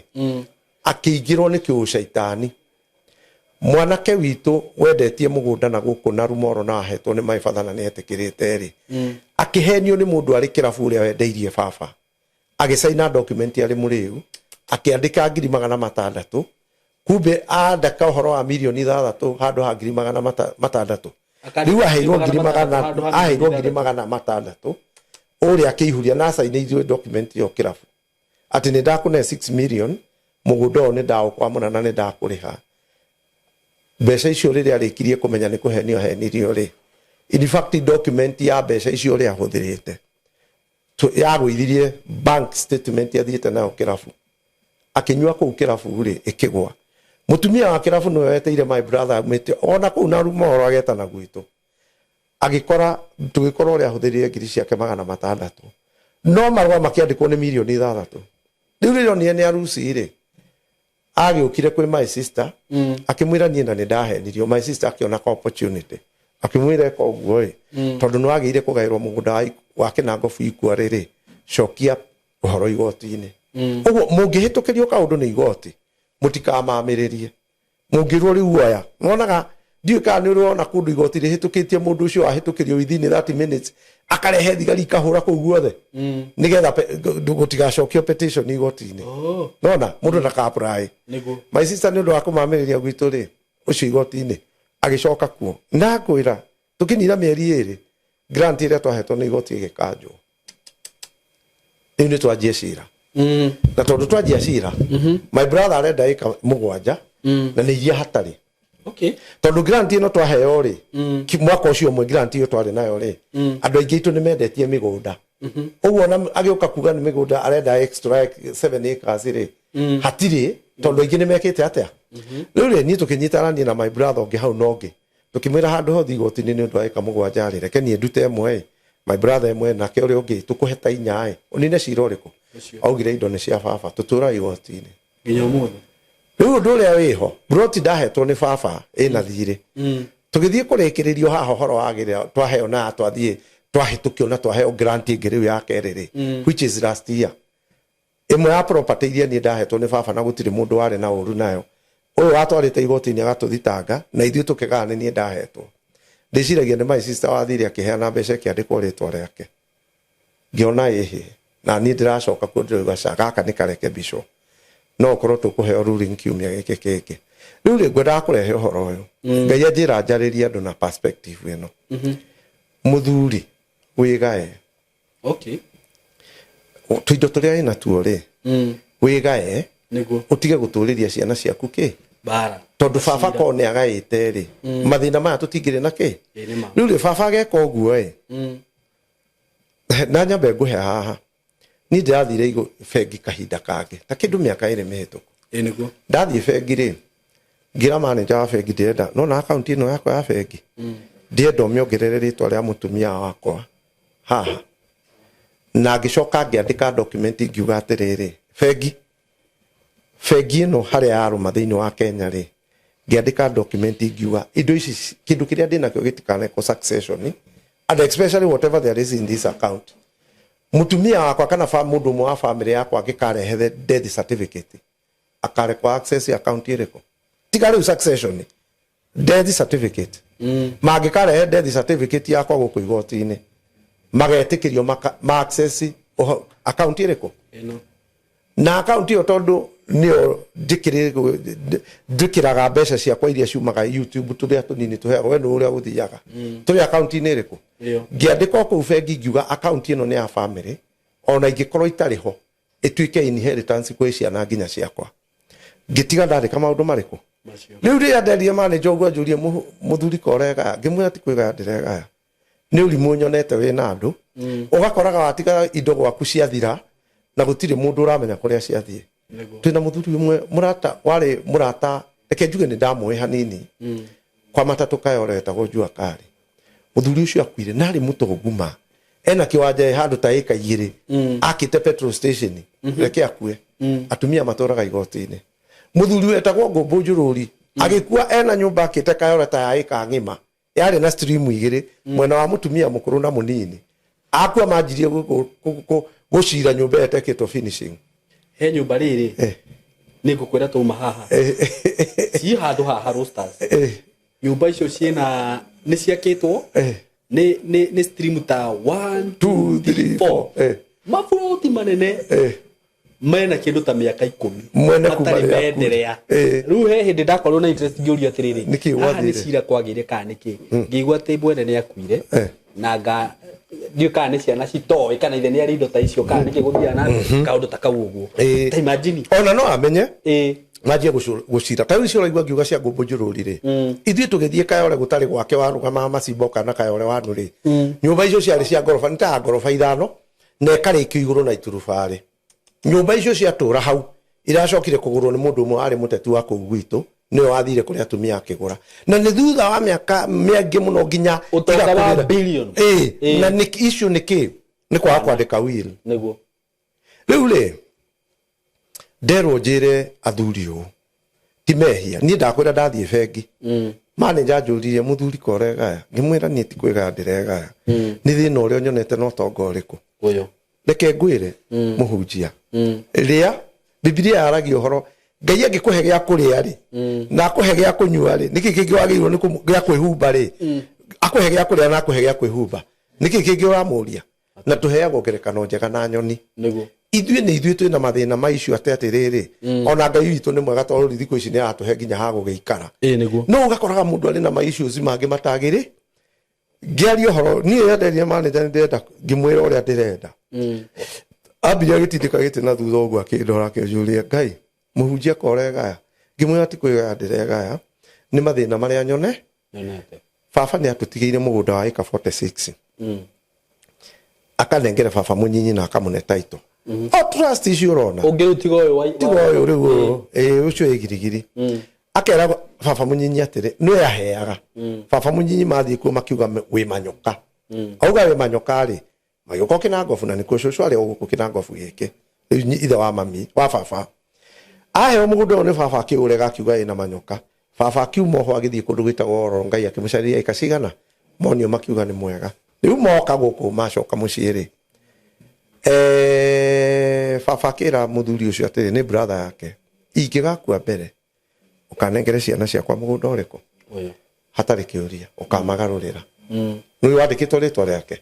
akĩingĩrwo nĩ kĩũcaitani. Mwanake witũ wendetie mũgũnda na gũkũ na rumoro na ahetwo nĩ my father na nĩ etĩkĩrĩte rĩ, akĩhenio nĩ mũndũ arĩ kĩrabu ũrĩa wendeirie baba. Agĩcaina document arĩ mũrĩu, akĩandĩka 600,000, kumbe andaka ũhoro wa 6 mirioni handũ ha 600,000. Rĩu aheirwo ngiri magana aheirwo 600,000, ũrĩa akĩihuria na acainĩirwo document ĩyo kĩrabu atĩ nĩ ndakũne 6 million, mũgũnda ũyũ nĩ ndaũkwamũra na nĩ ndakũrĩha mbeca icio. Rĩrĩa arĩkirie kũmenya nĩ kũhenio ahenirio rĩ, in fact document ya mbeca icio ũrĩa ahũthĩrĩte yagũithirie bank statement athiĩte nayo kĩrabu akĩnyua kũu kĩrabu rĩ, ĩkĩgwa. Mũtumia wa kĩrabu nĩwe weteire my brother aumĩte ona kũu na rumoro agetana gwitũ, agĩkora tũgĩkora ũrĩa ahũthĩrire ngiri ciake 600, no marũa makĩandĩkwo nĩ 6 mirioni. Rĩu rĩrĩa onire nĩ aruci rĩ, agĩũkire kwĩ my sister, akĩmwĩra, "Niĩ na nĩ ndahenirio." My sister akĩona ka opportunity, akĩmwĩra, "Eka ũguo ĩ, tondũ nĩ wagĩire kũgaĩrwo mũgũnda wa kĩnangobu ikua rĩrĩ, cokia ũhoro igoti-inĩ." Ũguo mũngĩhĩtũkĩrio kaũndũ nĩ igoti, mũtikamamĩrĩrie. Mũngĩrwo rĩu oya, wonaga ndiũĩ kana nĩ ũrĩ wona kũndũ igoti rĩhĩtũkĩtie mũndũ ũcio wahĩtũkĩrio within 30 minutes, akarehe thigari ikahũra kũu guothe nĩgetha gũtigacokio petition igoti-inĩ. Oh. Nona mũndũ ndaka-apply. My sister, nĩ ũndũ wa kũmamĩrĩria gwitũ rĩ, ũcio igoti-inĩ agĩcoka kuo na ngwĩra tũkĩnina mĩeri 2, grant ĩrĩa twahetwo nĩ igoti ĩgĩkanjwo. Rĩu nĩ twanjie cira, na tondũ twanjia cira, my brother arenda ĩka 7 na nĩ iria hatarĩ, tondũ grant ĩno twaheo rĩ, mwaka ũcio ũmwe grant ĩyo twarĩ nayo rĩ, andũ aingĩ aitũ nĩ mendetie mĩgũnda. Ũguo ona agĩũka kuga nĩ mĩgũnda arenda extra 7 acres rĩ, hatirĩ, tondũ aingĩ nĩ mekĩte atĩa. Rĩu rĩ, niĩ tũkĩnyitana niĩ na my brother ũngĩ hau na ũngĩ, tũkĩmwĩra handũ hothe igoti-inĩ nĩ ũndũ wa ĩka 7 rĩ, reke niĩ ndute ĩmwe ĩ, my brother ĩmwe, nake ũrĩa ũngĩ tũkũhe ta 4 ĩ, ũnine cira ũrĩkũ. Ũcio. Augire indo nĩ cia baba, tũtũra igoti-inĩ nginya ũmũthĩ. Rĩu ũndũ ũrĩa wĩho, broti ndahetwo nĩ baba ĩna thirĩ, tũgĩthiĩ kũrĩkĩrĩrio haha ũhoro wa gĩrĩa twaheo na twathiĩ twahĩtũkio na twaheo grant ĩngĩ rĩu ya kerĩ rĩ, which is last year, ĩmwe ya property iria niĩ ndahetwo nĩ baba na gũtirĩ mũndũ warĩ na ũru nayo, ũyũ watwarĩte igoti-inĩ agatũthitanga na ithuĩ tũkĩgaa nĩ niĩ ndahetwo. Ndĩciragia nĩ my sister wathire akĩheana mbeca ĩkĩandĩkwo rĩtwa rĩake. Ngĩona ĩhĩ na niĩ ndĩracoka kuo, ndĩrauga ca gaka nĩ karekebicwo, no ũkorwo tũkũheo ruling kiumia gĩkĩ kĩngĩ. Rĩu rĩ, ngwendaga kũrehe ũhoro ũyũ, Ngai anjĩra njarĩrie andũ na perspective ĩno. Mũthuri wĩgae tũindo tũrĩa wĩnatuo rĩ, wĩgae, ũtige gũtũrĩria ciana ciaku kĩ Bara. Tondũ baba korwo nĩ agaĩte rĩ, mathĩna maya tũtingĩrĩ na kĩ. Ĩ, nĩ ma. Rĩu rĩ, baba ageka ũguo ĩ, na nyambe ngũhe haha, niĩ ndĩrathire bengi kahinda kangĩ ta kĩndũ mĩaka 2 mĩhĩtũku. Ĩ, nĩguo. Ndathiĩ bengi rĩ, ngĩra manager wa bengi, "Ndĩrenda nona akaunti ĩno yakwa ya bengi, ndĩrenda ũmĩongerere rĩtwa rĩa mũtumia wakwa haha." Na ngĩcoka ngĩandĩka document, ngiuga atĩrĩrĩ, bengi ĩno harĩa yarũma thĩinĩ wa Kenya rĩ, ngĩandĩka document ngiuga indo ici, kĩndũ kĩrĩa ndĩnakĩo gĩtikanekwo succession, and especially whatever there is in this account, mũtumia wakwa kana mũndũ ũmwe wa family yakwa angĩkarehe the death certificate, akarekwo access account ĩrĩkũ tiga rĩu succession, death certificate. Mangĩkarehe death certificate yakwa gũkũ igoti-inĩ, magetĩkĩrio ma access account ĩrĩkũ? Ĩno. Na account ĩyo, tondũ nĩyo njĩkĩraga mbeca ciakwa iria ciumaga YouTube, tũrĩa tũnini tũheagwo we nĩ ũrĩa gũthiaga, tũrĩ account-inĩ ĩrĩkũ? Ĩyo. Ngĩandĩka o kũu bengi ngiuga account ĩno nĩ ya family, ona ingĩkorwo itarĩ ho, ĩtuĩke inheritance kwĩ ciana nginya ciakwa. Ngĩtiga ndandĩka maũndũ marĩkũ? Macio. Rĩu rĩrĩa nderire manager ũguo, anjũrie, "Mũthuri ko ũregaya?" Ngĩmwĩra, "Ti kwĩgaya ndĩregaya, nĩ ũrimũ nyonete wĩna andũ ũgakoraga watiga indo gwaku ciathira na gũtirĩ mũndũ ũramenya kũrĩa ciathiĩ." Twĩna mũthuri ũmwe mũrata, warĩ mũrata, reke njuge nĩ ndamũĩ hanini kwa matatũ kayore, wetagwo Jua Kali. Mũthuri ũcio akuire na arĩ mũtongu ma, ena kĩwanja ĩ handũ ta ĩka 2, akĩte petrol station. Reke akue, atumia matũraga igoti-inĩ. Mũthuri wetagwo Ngũmbũ Njũrũri agĩkua ena nyũmba akĩte kayore ta ya ĩka ng'ima, yarĩ na stream igĩrĩ, mwena wa mũtumia mũkũrũ na mũnini. Akua manjirie Gũcira nyũmba ĩyo ĩtekĩtwo finishing. He nyũmba rĩrĩ, nĩ ngũkwĩra twauma haha, ciĩ handũ haha Roasters. Nyũmba icio ciĩna nĩ ciakĩtwo, nĩ stream ta 1, 2, 3, 4. Maburoti manene, mena kĩndũ ta mĩaka 10 Mwene kuma matarĩ rĩrĩa menderea. akuire. Rĩu he hĩndĩ ndakorwo na interest ngĩũria atĩrĩrĩ, Nĩkĩ haha nĩ gwathire? cira kwagĩire kana nĩkĩ? Ngĩigua atĩ mwene nĩ akuire, na nga ndiũĩ kana nĩ ciana citoĩ kana ithe nĩ arĩ indo ta icio kana nĩkĩ gũthiaga na mbere kaũndũ ta kau ũguo. Ta imagine. Ona no amenye manjie gũcira ta rĩu icio ũraigua ngiuga cia ngũmbũ njũrũri rĩ, ithuĩ tũgĩthiĩ Kayore gũtarĩ gwake warũgamaga macimbo kana Kayore wanu rĩ, nyũmba icio ciarĩ cia ngoroba, nĩ ta ngoroba 5 na ĩkarĩkio igũrũ na iturubarĩ. Nyũmba icio ciatũra hau iracokire kũgũrwo nĩ mũndũ ũmwe warĩ mũteti wa kũu gwitũ, nĩwe wathire kũrĩ atumia akĩgũra, na nĩ thutha wa mĩaka mĩingĩ mũno nginya Ũtonga wa tigakũrĩra. billion. Na nĩ issue nĩ kĩ? Nĩ kwaga kwandĩka will. Rĩu rĩ, nderwo njĩre athuri ũũ ti mehia. Niĩ ndakwĩra ndathiĩ bengi, manager anjũririe, "Mũthuri, ko ũregaya?" Ngĩmwĩra, "Niĩ ti kwĩgaya ndĩregaya, nĩ thĩna ũrĩa nyonete na ũtonga ũrĩkũ." Ũyũ. Reke ngwĩre, mũhunjia, rĩa Bibilia yaragia ũhoro Ngai angĩkũhe gĩa kũrĩa rĩ, na akũhe gĩa kũnyua rĩ, nĩkĩ kĩngĩ wagĩrĩirwo nĩ gĩa kwĩhumba rĩ? Akũhe gĩa kũrĩa na akũhe gĩa kwĩhumba, nĩkĩ kĩngĩ ũramũria? Na tũheagwo ngerekano njega na nyoni. Ithuĩ nĩ ithuĩ twĩna mathĩna ma icio atĩ atĩrĩrĩ, ona Ngai witũ nĩ mwega tondũ thikũ ici nĩ aratũhe nginya ha gũgĩikara. Ĩĩ nĩguo. No ũgakoraga mũndũ arĩ na ma issues mangĩ matagĩrĩ. Ngĩaria ũhoro niĩ rĩrĩa nderire manager nĩ ndĩrenda, ngĩmwĩra ũrĩa ndĩrenda, ambire agĩtindĩka gĩtĩ na thutha ũguo, akĩndora, akĩnjũria, "Ngai, mũhunjia ko ũregaya?" Ngĩmwĩra, "Ti kwĩgaya ndĩregaya, nĩ mathĩna marĩa nyone." Nyonete. Baba nĩ atũtigĩire mũgũnda wa ĩka 46, akanengere baba mũnyinyi na akamũne title o trust icio ũrona. Ũngĩ rĩu tiga ũyũ wa Tiga ũyũ rĩu, ũyũ ĩĩ, ũcio ĩ girigiri. Akera baba mũnyinyi atĩrĩ, nĩwe aheaga baba mũnyinyi. Mathiĩ kuo makiuga wĩ manyoka. Auga wĩ manyoka rĩ, magĩũka kĩnangobu, na nĩkuo cũcũ arĩ o gũkũ kĩnangobu gĩkĩ. Rĩu ithe wa mami wa baba aheo mũgũnda ũyũ nĩ baba, akĩũrega, akiuga ĩna manyoka. Baba akiuma oho agĩthiĩ kũndũ gwĩtagwo Oro. Ngai akĩmũcarĩria ĩka cigana monio, makiuga nĩ mwega. Rĩu moka gũkũ, macoka mũciĩ rĩ, baba akĩra mũthuri ũcio atĩrĩ, nĩ brother yake, "Ingĩgakua mbere, ũkanengere ciana ciakwa mũgũnda ũrĩkũ?" Ũyũ. Hatarĩ kĩũria, ũkamagarũrĩra. Nĩ wandĩkĩtwo rĩtwa rĩake.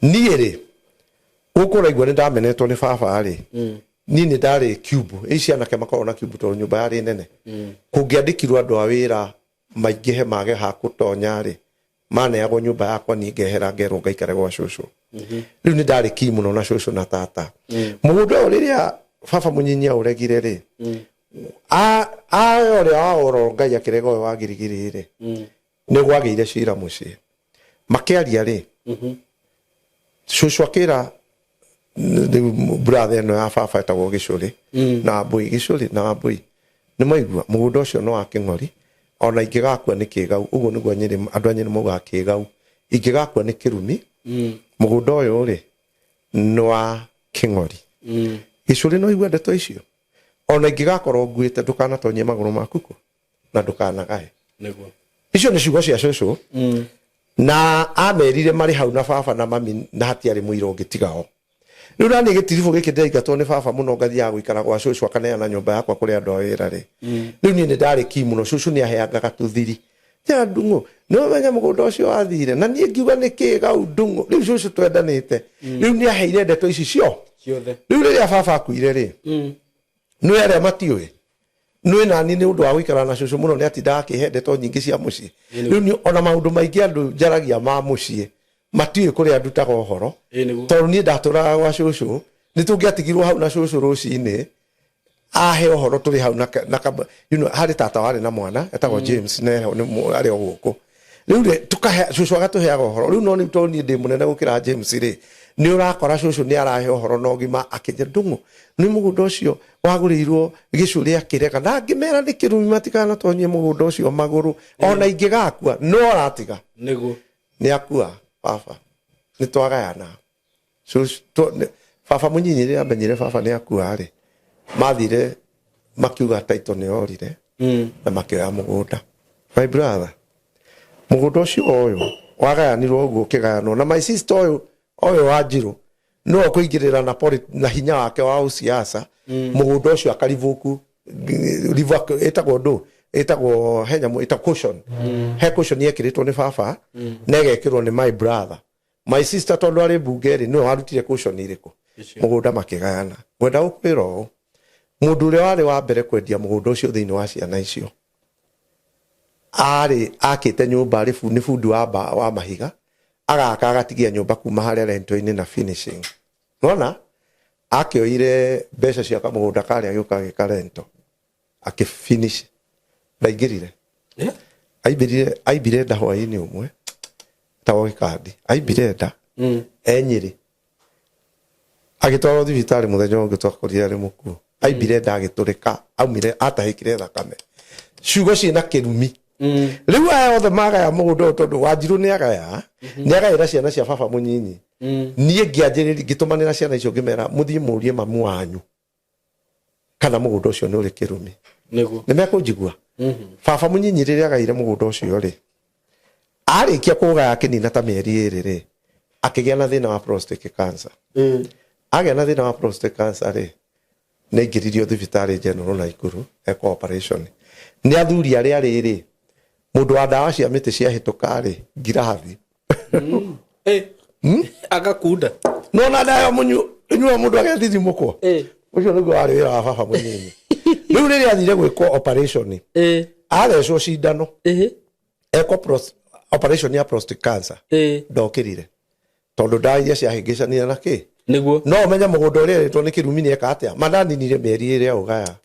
Niĩ rĩ, gũkũ ũraigua nĩ ndamenetwo nĩ baba rĩ, niĩ nĩ ndarĩ cube ici anake makoragwo na cube, tondũ nyũmba yarĩ nene. Kũngĩandĩkirwo andũ a wĩra maingĩhe mage ha gũtonya rĩ, maneagwo nyũmba yakwa, niĩ ngehera, ngerwo ngaikare gwa cũcũ. Rĩu nĩ ndarĩ kii mũno na cũcũ na tata. Mũgũnda ũyũ, rĩrĩa baba mũnyinyi aũregire rĩ, aya ũrĩa wa oro Ngai akĩrega ũyũ wa girigiri rĩ, nĩ gwagĩire cira mũciĩ. Makĩaria rĩ, cũcũ akĩra rĩu brother ĩno ya baba ĩtagwo Gĩcũrĩ na Wambũi, "Gĩcũrĩ na Wambũi, nĩ maigua mũgũnda ũcio nĩ wa kĩng'ori. Ona ingĩgakua nĩ kĩgau." Ũguo nĩguo Nyĩrĩ, andũ a Nyĩrĩ maugaga kĩgau. "Ingĩgakua nĩ kĩrumi, mũgũnda ũyũ rĩ nĩ wa kĩng'ori." Gĩcũrĩ, no igua ndeto icio, "Ona ingĩgakorwo nguĩte, ndũkanatonyie magũrũ maku kuo na ndũkanagae." Icio nĩ ciugo cia cũcũ, na amerire marĩ hau na baba na mami, na hatiarĩ mũira ũngĩ tiga o. Rĩu nani gĩtiribũ gĩkĩ ndĩraingatwo nĩ baba mũno, ngathiaga gũikara gwa cũcũ, akaneana nyũmba yakwa kũrĩ andũ a wĩra rĩ. Rĩu niĩ nĩ ndarĩ ki mũno. Cũcũ nĩ aheangaga tũthiri ja, "Ndung'u, nĩ ũmenya mũgũnda ũcio wathire?" Na niĩ ngiuga, "Nĩ kĩ gau, Ndung'u?" Rĩu cũcũ twendanĩte, rĩu nĩ aheire ndeto ici cio Ciothe. Rĩu rĩrĩa baba akuire rĩ, nĩ arĩa matiũĩ nĩ nani, nĩ ũndũ wa gũikara na cũcũ mũno, nĩ atindaga akĩhe ndeto nyingĩ cia mũciĩ. Rĩu niĩ ona maũndũ maingĩ andũ njaragia ma mũciĩ matiũĩ kũrĩa ndutaga ũhoro, Ĩĩ nĩguo. tondũ niĩ ndatũraga gwa cũcũ. Nĩ tũngĩatigirwo hau na cũcũ rũcinĩ, ahe ũhoro tũrĩ hau na harĩ tata warĩ na mwana etagwo James, neho nĩ arĩ o gũkũ. Rĩu rĩ, tũkahe cũcũ agatũheaga ũhoro rĩu, no nĩ tondũ niĩ ndĩ mũnene gũkĩra James rĩ, nĩ ũrakora cũcũ nĩ arahe ũhoro na ũgima, akĩnjĩra, "Ndung'u, nĩ mũgũnda ũcio wagũrĩirwo Gĩcũrĩ akĩrega, na ngĩmera nĩ kĩrumi, matikanatonye mũgũnda ũcio magũrũ ona ingĩgakua." No aratiga. Nĩ akua baba, nĩ twagayana. Baba mũnyinyi rĩrĩa amenyire baba nĩ akua rĩ, mathire makiuga title nĩ yorire, na makĩoya mũgũnda. My brother, mũgũnda ũcio ũyũ wagayanirwo ũguo, ũkĩgayanwo na my sister ũyũ wa Njirũ. Nĩwe ũkũingĩrĩra na, na hinya wake wa ũsiasa mũgũnda ũcio akarivuku ĩtagwo ndũ, ĩtagwo he nyamũ ĩtagwo caution. He caution yekĩrĩtwo nĩ baba na ĩgekĩrwo nĩ my brother, my sister, tondũ arĩ mbunge rĩ, nĩwe warutire caution irĩkũ. Icio. Mũgũnda makĩgayana. Ngwenda gũkwĩra ũũ, mũndũ ũrĩa warĩ wa mbere kwendia mũgũnda ũcio thĩinĩ wa ciana icio arĩ akĩte nyũmba, arĩ nĩ bundi wa mahiga, agaka agatigia nyũmba kuma harĩa rento-inĩ na finishing. Nona akĩoire mbeca cia kamũgũnda karĩa, agĩũka agĩka rento, akĩfinish, ndaingĩrire. Aimbire nda hwaĩ-inĩ ũmwe tagwo gĩkandi, aimbire nda e Nyĩrĩ, agĩtwarwo thibitarĩ. Mũthenya ũngĩ twakorire arĩ mũkuũ. Aimbire nda agĩtũrĩka, aumire atahĩkire thakame, ciugo ciĩna kĩrumi. Rĩu aya othe magaya mũgũnda ũyũ, tondũ Wanjirũ nĩ agaya, nĩ agaĩra ciana cia baba mũnyinyi. Niĩ ngĩanjĩrĩria, ngĩtũmanĩra ciana icio, ngĩmera mũthiĩ mũrie mamu wanyu kana mũgũnda ũcio nĩ ũrĩ kĩrumi. Nĩ mekũnjigua. Baba mũnyinyi rĩrĩa agaire mũgũnda ũcio rĩ, arĩkia kũgaya akĩnina ta mĩeri 2 rĩ, akĩgĩa na thĩna wa prostate cancer. Agĩa na thĩna wa prostate cancer rĩ, nĩ aingĩririo thibitarĩ General Naikuru ekwo operation nĩ athuri arĩa rĩrĩ mũndũ wa ndawa cia mĩtĩ ciahĩtũka rĩ, ngirathi. Agakunda. Nona ndawa mũnyu nyua mũndũ agethithimũkwo. Ũcio nĩguo warĩ wĩra wa baba mũnyinyi. Rĩu rĩrĩa athire gwĩkwo operation, athecwo cindano, ekwo operation ya prostate cancer, ndokĩrire tondũ ndawa iria ciahĩngĩcanire na kĩ. No ũmenye mũgũnda ũrĩa ĩrĩtwo nĩ kĩrumi nĩ eka atĩa mandaninire mĩeri 2 ũgaya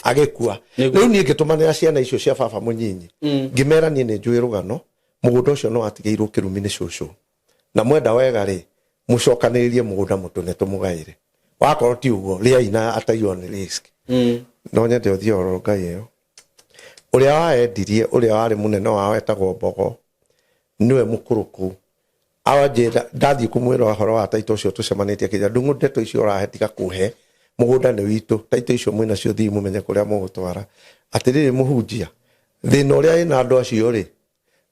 agĩkua. Rĩu niĩ ngĩtũmanĩra ciana icio cia baba mũnyinyi, ngĩmera niĩ nĩ njũĩ rũgano, mũgũnda ũcio no watigĩirwo kĩrumi nĩ cũcũ, na mwenda wega rĩ, mũcokanĩrĩrie mũgũnda mũtũne tũmũgaĩre. Wakorwo ti ũguo, rĩai na at your own risk. No nyende ũthiĩ oro ngai ĩyo ũrĩa waendirie, ũrĩa warĩ mũnene wao etagwo Mbogo, nĩwe mũkũrũ kũu. Awanjĩra ndathiĩ kũmwĩra ũhoro wa taito ũcio tũcemanĩtie, akĩnjĩra, "Ndung'u, ndeto icio ũrahe, tiga kũhe, mũgũnda nĩ witũ. Taito icio mwĩnacio, thiĩ mũmenye kũrĩa mũgũtwara." Atĩrĩrĩ mũhunjia, thĩna ũrĩa wĩna andũ acio rĩ,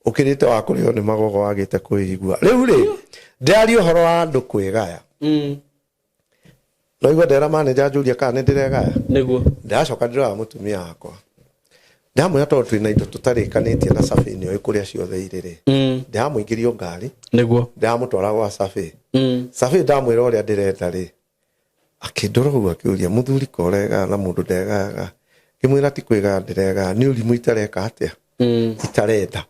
ũkĩrĩte wa kũrĩo nĩ magogo wagĩte kwĩigua. Rĩu rĩ, ndĩraria ũhoro wa andũ kwĩgaya. No igua ndera manager anjũria kana nĩ ndĩregaya. Ndĩracoka ndĩrora mũtumia wakwa, ndamwĩra tondũ twĩna indo tũtarĩkanĩtie na survey nĩ oĩ kũrĩa ciothe irĩ rĩ, ndĩramũingĩrio ngari. Ndĩramũtwara gwa survey. Survey ndamwĩra ũrĩa ndĩrenda rĩ, akĩndora ũguo akĩũria, "Mũthuri ko ũregaga na mũndũ ndegaga?" Ngĩmwĩra ti kwĩgaga ndĩregaga, nĩ ũrimũ itareka atĩa, itarenda.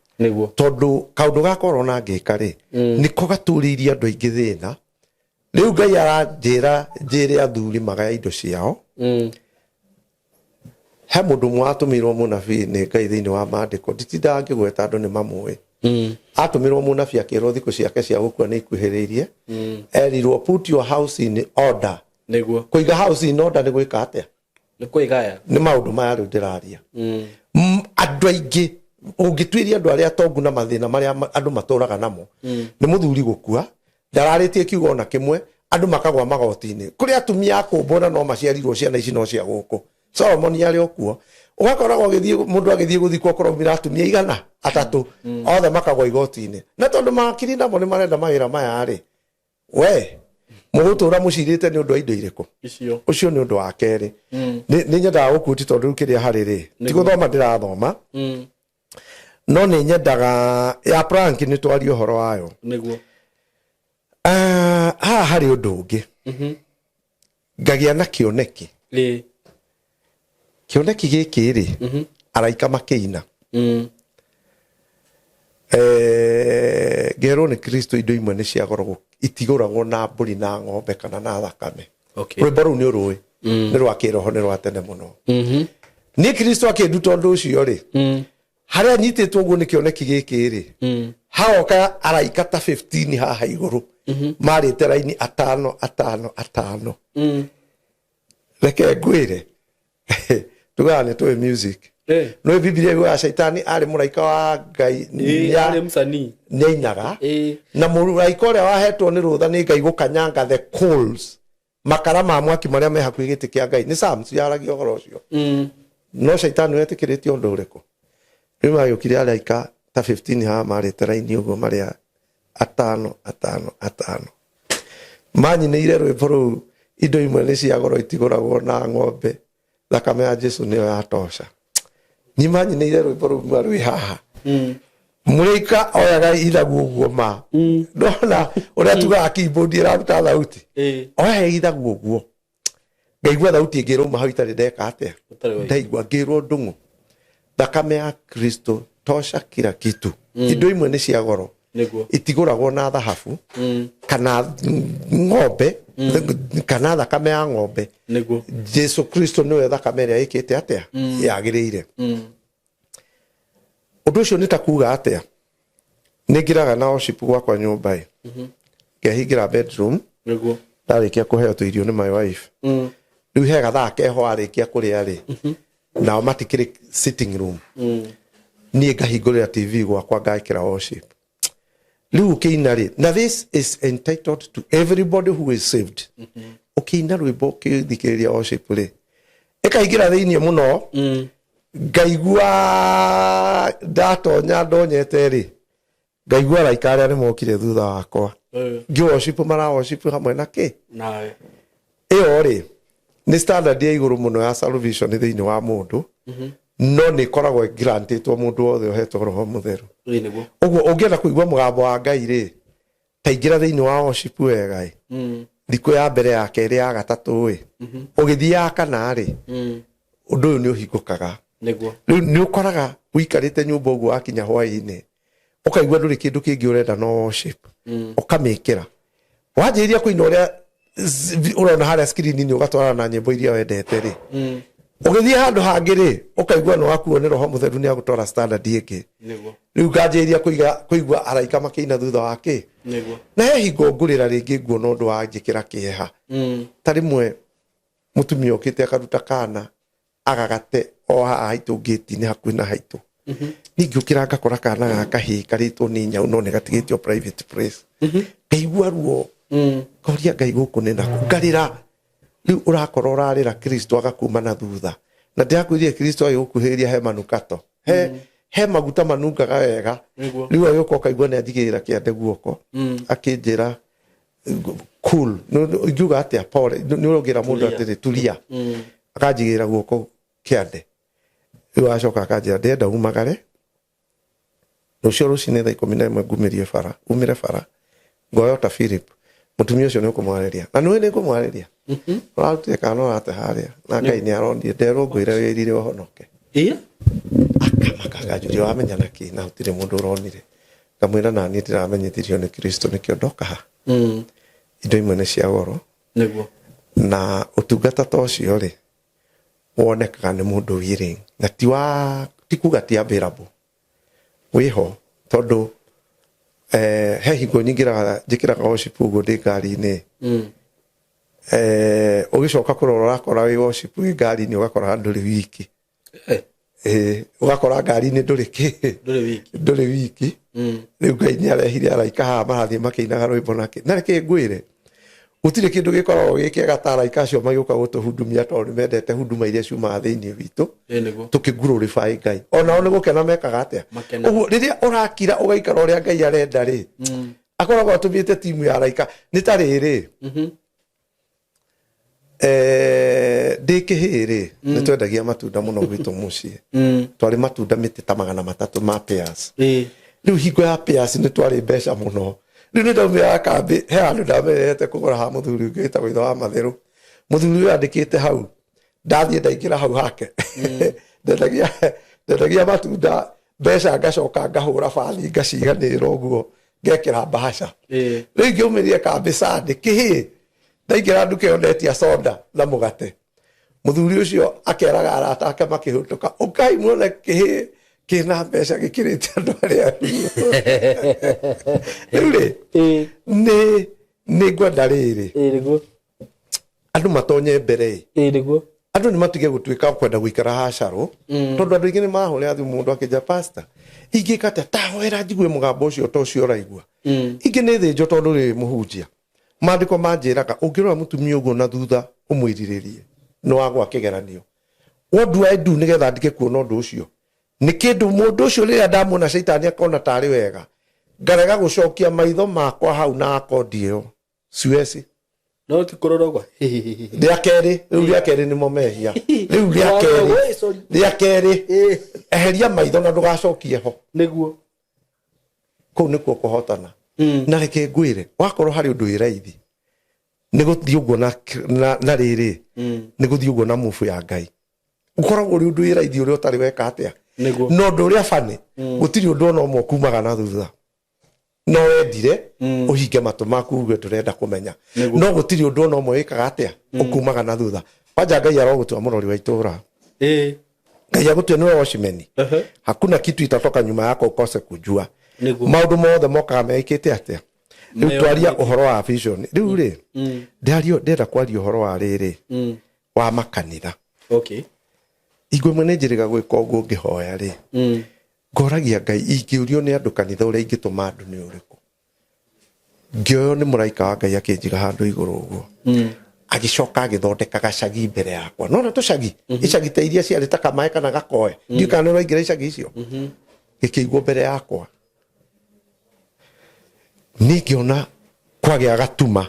Tondũ kaũndũ gaka ũrona ngĩka rĩ, nĩko gatũrĩirie andũ aingĩ thĩna. Rĩu Ngai aranjĩra njĩre athuri magaya indo ciao. He mũndũ ũmwe watũmĩirwo mũnabii nĩ Ngai thĩinĩ wa maandĩko, nditindaga ngĩgweta, andũ nĩ mamũĩ. Atũmĩrwo mũnabii akĩrwo thikũ ciake cia gũkua nĩ ikuhĩrĩirie. Erirwo, "Put your house in order." Kũiga house in order nĩ gwĩka atĩa? Nĩ kwĩgaya. Nĩ maũndũ maya rĩu ndĩraria. Andũ aingĩ ũngĩtuĩria andũ arĩa atongu na mathĩna marĩa andũ matũraga namo, nĩ mũthuri gũkua ndararĩtie kiugo ona kĩmwe, andũ makagwa magoti-inĩ kũrĩ atumia akũmbwo na no maciarirwo ciana ici no cia gũkũ. Solomon arĩ o kuo, ũgakoraga ũgĩthiĩ mũndũ agĩthiĩ gũthikwo kũraumĩra atumia igana atatũ, othe makagwa igoti-inĩ. Na tondũ mawakiri namo nĩ marenda mawĩra maya rĩ, we mũgũtũra mũcirĩte nĩ ũndũ wa indo irĩkũ? Icio. Ũcio nĩ ũndũ wa kerĩ. Nĩ nyendaga gũkuti tondũ rĩu kĩrĩa harĩ rĩ, ti gũthoma ndĩrathoma, no nĩ nyendaga ya prank nĩ twarie ũhoro wayo. Ah, haha harĩ ũndũ ũngĩ ngagĩa na kĩoneki. Kĩoneki gĩkĩ rĩ, araika makĩina. Ngerwo nĩ Kristo indo imwe nĩ cia goro, itigũragwo na mbũri na ng'ombe kana na thakame. Rwĩmbo rũu nĩ ũrũĩ, nĩ rwa kĩroho, nĩ rwa tene mũno. Niĩ Kristo akĩnduta ũndũ ũcio rĩ, harĩa nyitĩtwo ũguo nĩ kĩoneki gĩkĩ rĩ, hagoka araika ta 15 haha igũrũ, marĩte raini atano atano atano. Reke ngwĩre, tugaga nĩ tũĩ music. No Bibilia yugaga Caitani arĩ mũraika wa Ngai. Arĩ msanii. Nĩainaga. Na mũraika ũrĩa wahetwo nĩ rũtha nĩ Ngai gũkanyanga the coals, makara ma mwaki marĩa me hakuhĩ gĩtĩ kĩa Ngai. Nĩ Psalms yaragia ũhoro ũcio. No Caitani wetĩkĩrĩtie ũndũ ũrĩkũ? Rĩu magĩũkire araika ta 15 haha marĩte raini ũguo, marĩa atano atano atano. Manyinĩire rwĩmbo rũu, indo imwe nĩ cia goro itigũragwo na ng'ombe, thakame ya Jesu nĩyo yatosha. Niĩ manyinĩire rwĩmbo rũu ma rwĩ haha. Mũrĩika oyaga ithagu ũguo ma. Ndona ũrĩa tugaga keyboard ĩraruta thauti. Oyaga ithagu ũguo. Ngaigua thauti ĩngĩ ĩrauma hau itarĩ ndeka atĩa. Ũtarĩ waigua. Ndaigua ngĩrwo ndũng'ũ. Thakame ya Kristo tosha kila kitu. Indo imwe nĩ cia goro. Nĩguo. Itigũragwo na thahabu kana ng'ombe kana thakame ya ng'ombe. Nĩguo. Jesu Kristo nĩwe thakame ĩrĩa ĩkĩte atĩa yagĩrĩire. Ũndũ ũcio nĩ ta kuga atĩa, nĩ ngĩraga na worship gwakwa nyũmba ĩ, ngehingĩra bedroom. Nĩguo. Ndarĩkia kũheo tũirio nĩ my wife, rĩu he gathaa keho arĩkia kũrĩa rĩ, nao matikĩrĩ sitting room, niĩ ngahingũrĩra TV gwakwa ngekĩra worship. Rĩu ũkĩina rĩ, na this is entitled to everybody who is saved, ũkĩina rwĩmbo ũkĩthikĩrĩria worship rĩ, ĩkaingĩra thĩinĩ mũno, ngaigua ndatonya ndonyete rĩ, ngaigua araika arĩa nĩ mokire thutha wakwa ngĩ worship, mara worship hamwe na kĩ. Nawe. Ĩyo rĩ nĩ standard ya igũrũ mũno ya salvation thĩinĩ wa mũndũ, no nĩ ĩkoragwo grantĩtwo mũndũ wothe ũhetwo Roho Mũtheru. Ĩĩ nĩguo. Ũguo ũngĩenda kũigua mũgambo wa Ngai rĩ, taingĩra thĩinĩ wa worship wega ĩ, thikũ ya mbere, ya kerĩ, ya gatatũ ĩ, ũgĩthiĩ ya kana rĩ, ũndũ ũyũ nĩ ũhingũkaga. Nĩguo. Rĩu nĩ ũkoraga ũikarĩte nyũmba ũguo, wakinya hwaĩ-inĩ ũkaigua ndũrĩ kĩndũ kĩngĩ ũrenda no worship, ũkamĩkĩra, wanjĩrĩria kũina ũrĩa ũrona harĩa screen-inĩ, ũgatwarana na nyĩmbo iria wendete rĩ, ũgĩthiĩ handũ hangĩ rĩ, ũkaigua nĩ wakuo nĩ Roho Mũtheru, nĩ agũtwara standard ĩngĩ. Nĩguo. Rĩu nganjĩrĩria kũigua araika makĩina thutha wa kĩ. Nĩguo. Na he hingo ngũrĩra rĩngĩ nguona ũndũ wanjĩkĩra kĩeha, ta rĩmwe mũtumia ũkĩte akaruta kana agagate o haha haitũ ngĩti-inĩ hakuhĩ na haitũ. Niĩ ngĩũkĩra ngakora kana ga kahĩĩ karĩtwo nĩ nyau, no nĩ gatigĩtio private place. Ngaigua ruo, ngoria Ngai gũkũ nĩ nakũ, ngarĩra. Rĩu ũrakora ũrarĩra, Kristo agakuma na thutha, na ndĩrakwĩrire Kristo agĩgũkuhĩrĩria he manukato, he maguta manungaga wega. Nĩguo. Rĩu agĩũka ũkaigua nĩ anjigĩrĩra kĩande guoko, akĩnjĩra cool. Ingiuga atĩa, pole, nĩ ũrongĩra mũndũ Tulia. atĩrĩ tulia, akanjigĩrĩra guoko kĩande. Rĩu acoka akanjĩra ndĩrenda umagare rũciũ rũcinĩ thaa 11, ngumĩrie bara, umĩre bara, ngoyo ta Philip, mũtumia ũcio nĩ ũkũmwarĩria, na nĩwe nĩ ngũmwarĩria, ũrarutire kana ũrate harĩa, na Ngai nĩ aronire nderwo ngwĩre wĩrire ũhonoke. Akamaka, akanjũria wamenya na kĩ, na gũtirĩ mũndũ ũronire. Ngamwĩra na niĩ ndĩramenyithirio nĩ Kristo, nĩkĩo ndoka haha. Indo imwe nĩ cia goro. Nĩguo. Na ũtungata ta ũcio rĩ, wonekaga nĩ mũndũ willing, na ti wa ti kuga ti available, wĩho, tondũ he hingo nyingĩraga njĩkĩraga worship ũguo ndĩ ngari-inĩ, ũgĩcoka kũrora ũrakora wĩ worship wĩ ngari-inĩ, ũgakora ndũrĩ wiki. Ũgakora ngari-inĩ ndũrĩ kĩ. Ndũrĩ wiki. Ndũrĩ wiki. Rĩu Ngai nĩ arehire araika haha marathiĩ makĩinaga rwĩmbo nake, na reke ngwĩre gũtirĩ kĩndũ gĩkoragwo gĩ kĩega ta araika acio magĩũka gũtũhudumia, tondũ nĩ mendete huduma iria ciumaga thĩinĩ witũ. Ĩĩ nĩguo. Tũkĩ glorify Ngai, onao nĩ gũkena mekaga atĩa? Makena. Ũguo rĩrĩa ũrakira ũgaikara ũrĩa Ngai arenda rĩ, akoragwo atũmĩte timu ya araika. Nĩ ta rĩrĩ, ndĩ kĩhĩĩ rĩ, nĩ twendagia matunda mũno gwitũ mũciĩ. Twarĩ matunda mĩtĩ ta 300 ma pears. Rĩu hingo ya pears nĩ twarĩ mbeca mũno. Rĩu nĩ ndaumĩraga kambĩ, he handũ ndamenyerete kũgũra ha mũthuri ũngĩ wĩtagwo ithe wa Matherũ. Mũthuri ũyũ andĩkĩte hau, ndathiĩ ndaingĩra hau hake, ndendagia matunda mbeca, ngacoka ngahũra bathi ngaciganĩrĩra ũguo, ngekĩra mbahaca. Rĩu ingĩumĩrire kambĩ Sunday kĩhĩĩ, ndaingĩra nduka ĩyo ndetia soda na mũgate. Mũthuri ũcio akeraga arata ake makĩhũtũka, "Ũkai muone kĩhĩĩ kĩna mbeca gĩkĩrĩte andũ arĩa rĩu." Rĩ nĩ ngwenda rĩrĩ, Ĩĩ nĩguo. andũ matonye mbere ĩ. Ĩĩ nĩguo. Andũ nĩ matige gũtuĩka kwenda gũikara hacarũ, tondũ andũ aingĩ nĩ mahũrĩra thimũ, mũndũ akĩnja, "Pastor, ingĩka atĩa? Ta hoera njigue mũgambo ũcio ta ũcio ũraigua." Ingĩ nĩ thĩnjwo, tondũ rĩ mũhunjia maandĩko manjĩraga ũngĩrora mũtumia ũguo na thutha ũmwĩrirĩrie nĩ wagwa kĩgeranio. What do I do nĩgetha ndige kuona ũndũ ũcio? Nĩ kĩndũ mũndũ ũcio rĩrĩa ndamuona caitani akona tarĩ wega, ngarega gũcokia maitho makwa hau na akondi ĩyo siwezi. No ti kũrora ũguo. Rĩa kerĩ, rĩu rĩa kerĩ nĩmo mehia. Rĩu rĩa kerĩ, Wee, sorry. Rĩa kerĩ, Ĩĩ, eheria maitho na ndũgacokie ho. Nĩguo. Kũu nĩkuo kũhotana. Na reke ngwĩre, wakorwo harĩ ũndũ wĩ raithi nĩ gũthiĩ ũguo na rĩrĩ, nĩ gũthiĩ ũguo na mubu ya Ngai. Ũkoragwo ũrĩ ũndũ wĩ raithi ũrĩa ũtarĩ weka atĩa. Nĩguo. Na ũndũ ũrĩa bani, gũtirĩ ũndũ ona ũmwe ũkumaga na thutha. No wendire ũhinge matũ maku uge ndũrenda kũmenya, Nĩguo. no gũtirĩ ũndũ ona ũmwe wĩkaga atĩa ũkumaga na thutha. Kwanja Ngai arogũtua mũrori wa itũra. Ngai agũtue nĩwe watchman. Hakuna kitu itatoka nyuma yako ukose kujua. Nĩguo. Maũndũ mothe mokaga meĩkĩte atĩa. Rĩu twaria Meyonanĩtie. Ũhoro wa vision rĩu rĩ, ndario ndĩrenda kwaria ũhoro wa rĩrĩ, wa makanitha. Hingo ĩmwe nĩ njĩrĩga gwĩka ũguo, ngĩhoya rĩ, ngoragia Ngai, ingĩũrio nĩ andũ kanitha ũrĩa ingĩtũma andũ nĩ ũrĩkũ? Ngĩoywo nĩ mũraika wa Ngai, akĩnjiga handũ igũrũ ũguo, agĩcoka agĩthondeka gacagi mbere yakwa. Nona tũcagi, icagi ta iria ciarĩ ta kamaĩ kana gakoe, ndiũ kana nĩ ũraingĩra icagi icio, gĩkĩigwo mbere yakwa. Niĩ ngĩona kwagĩa gatuma,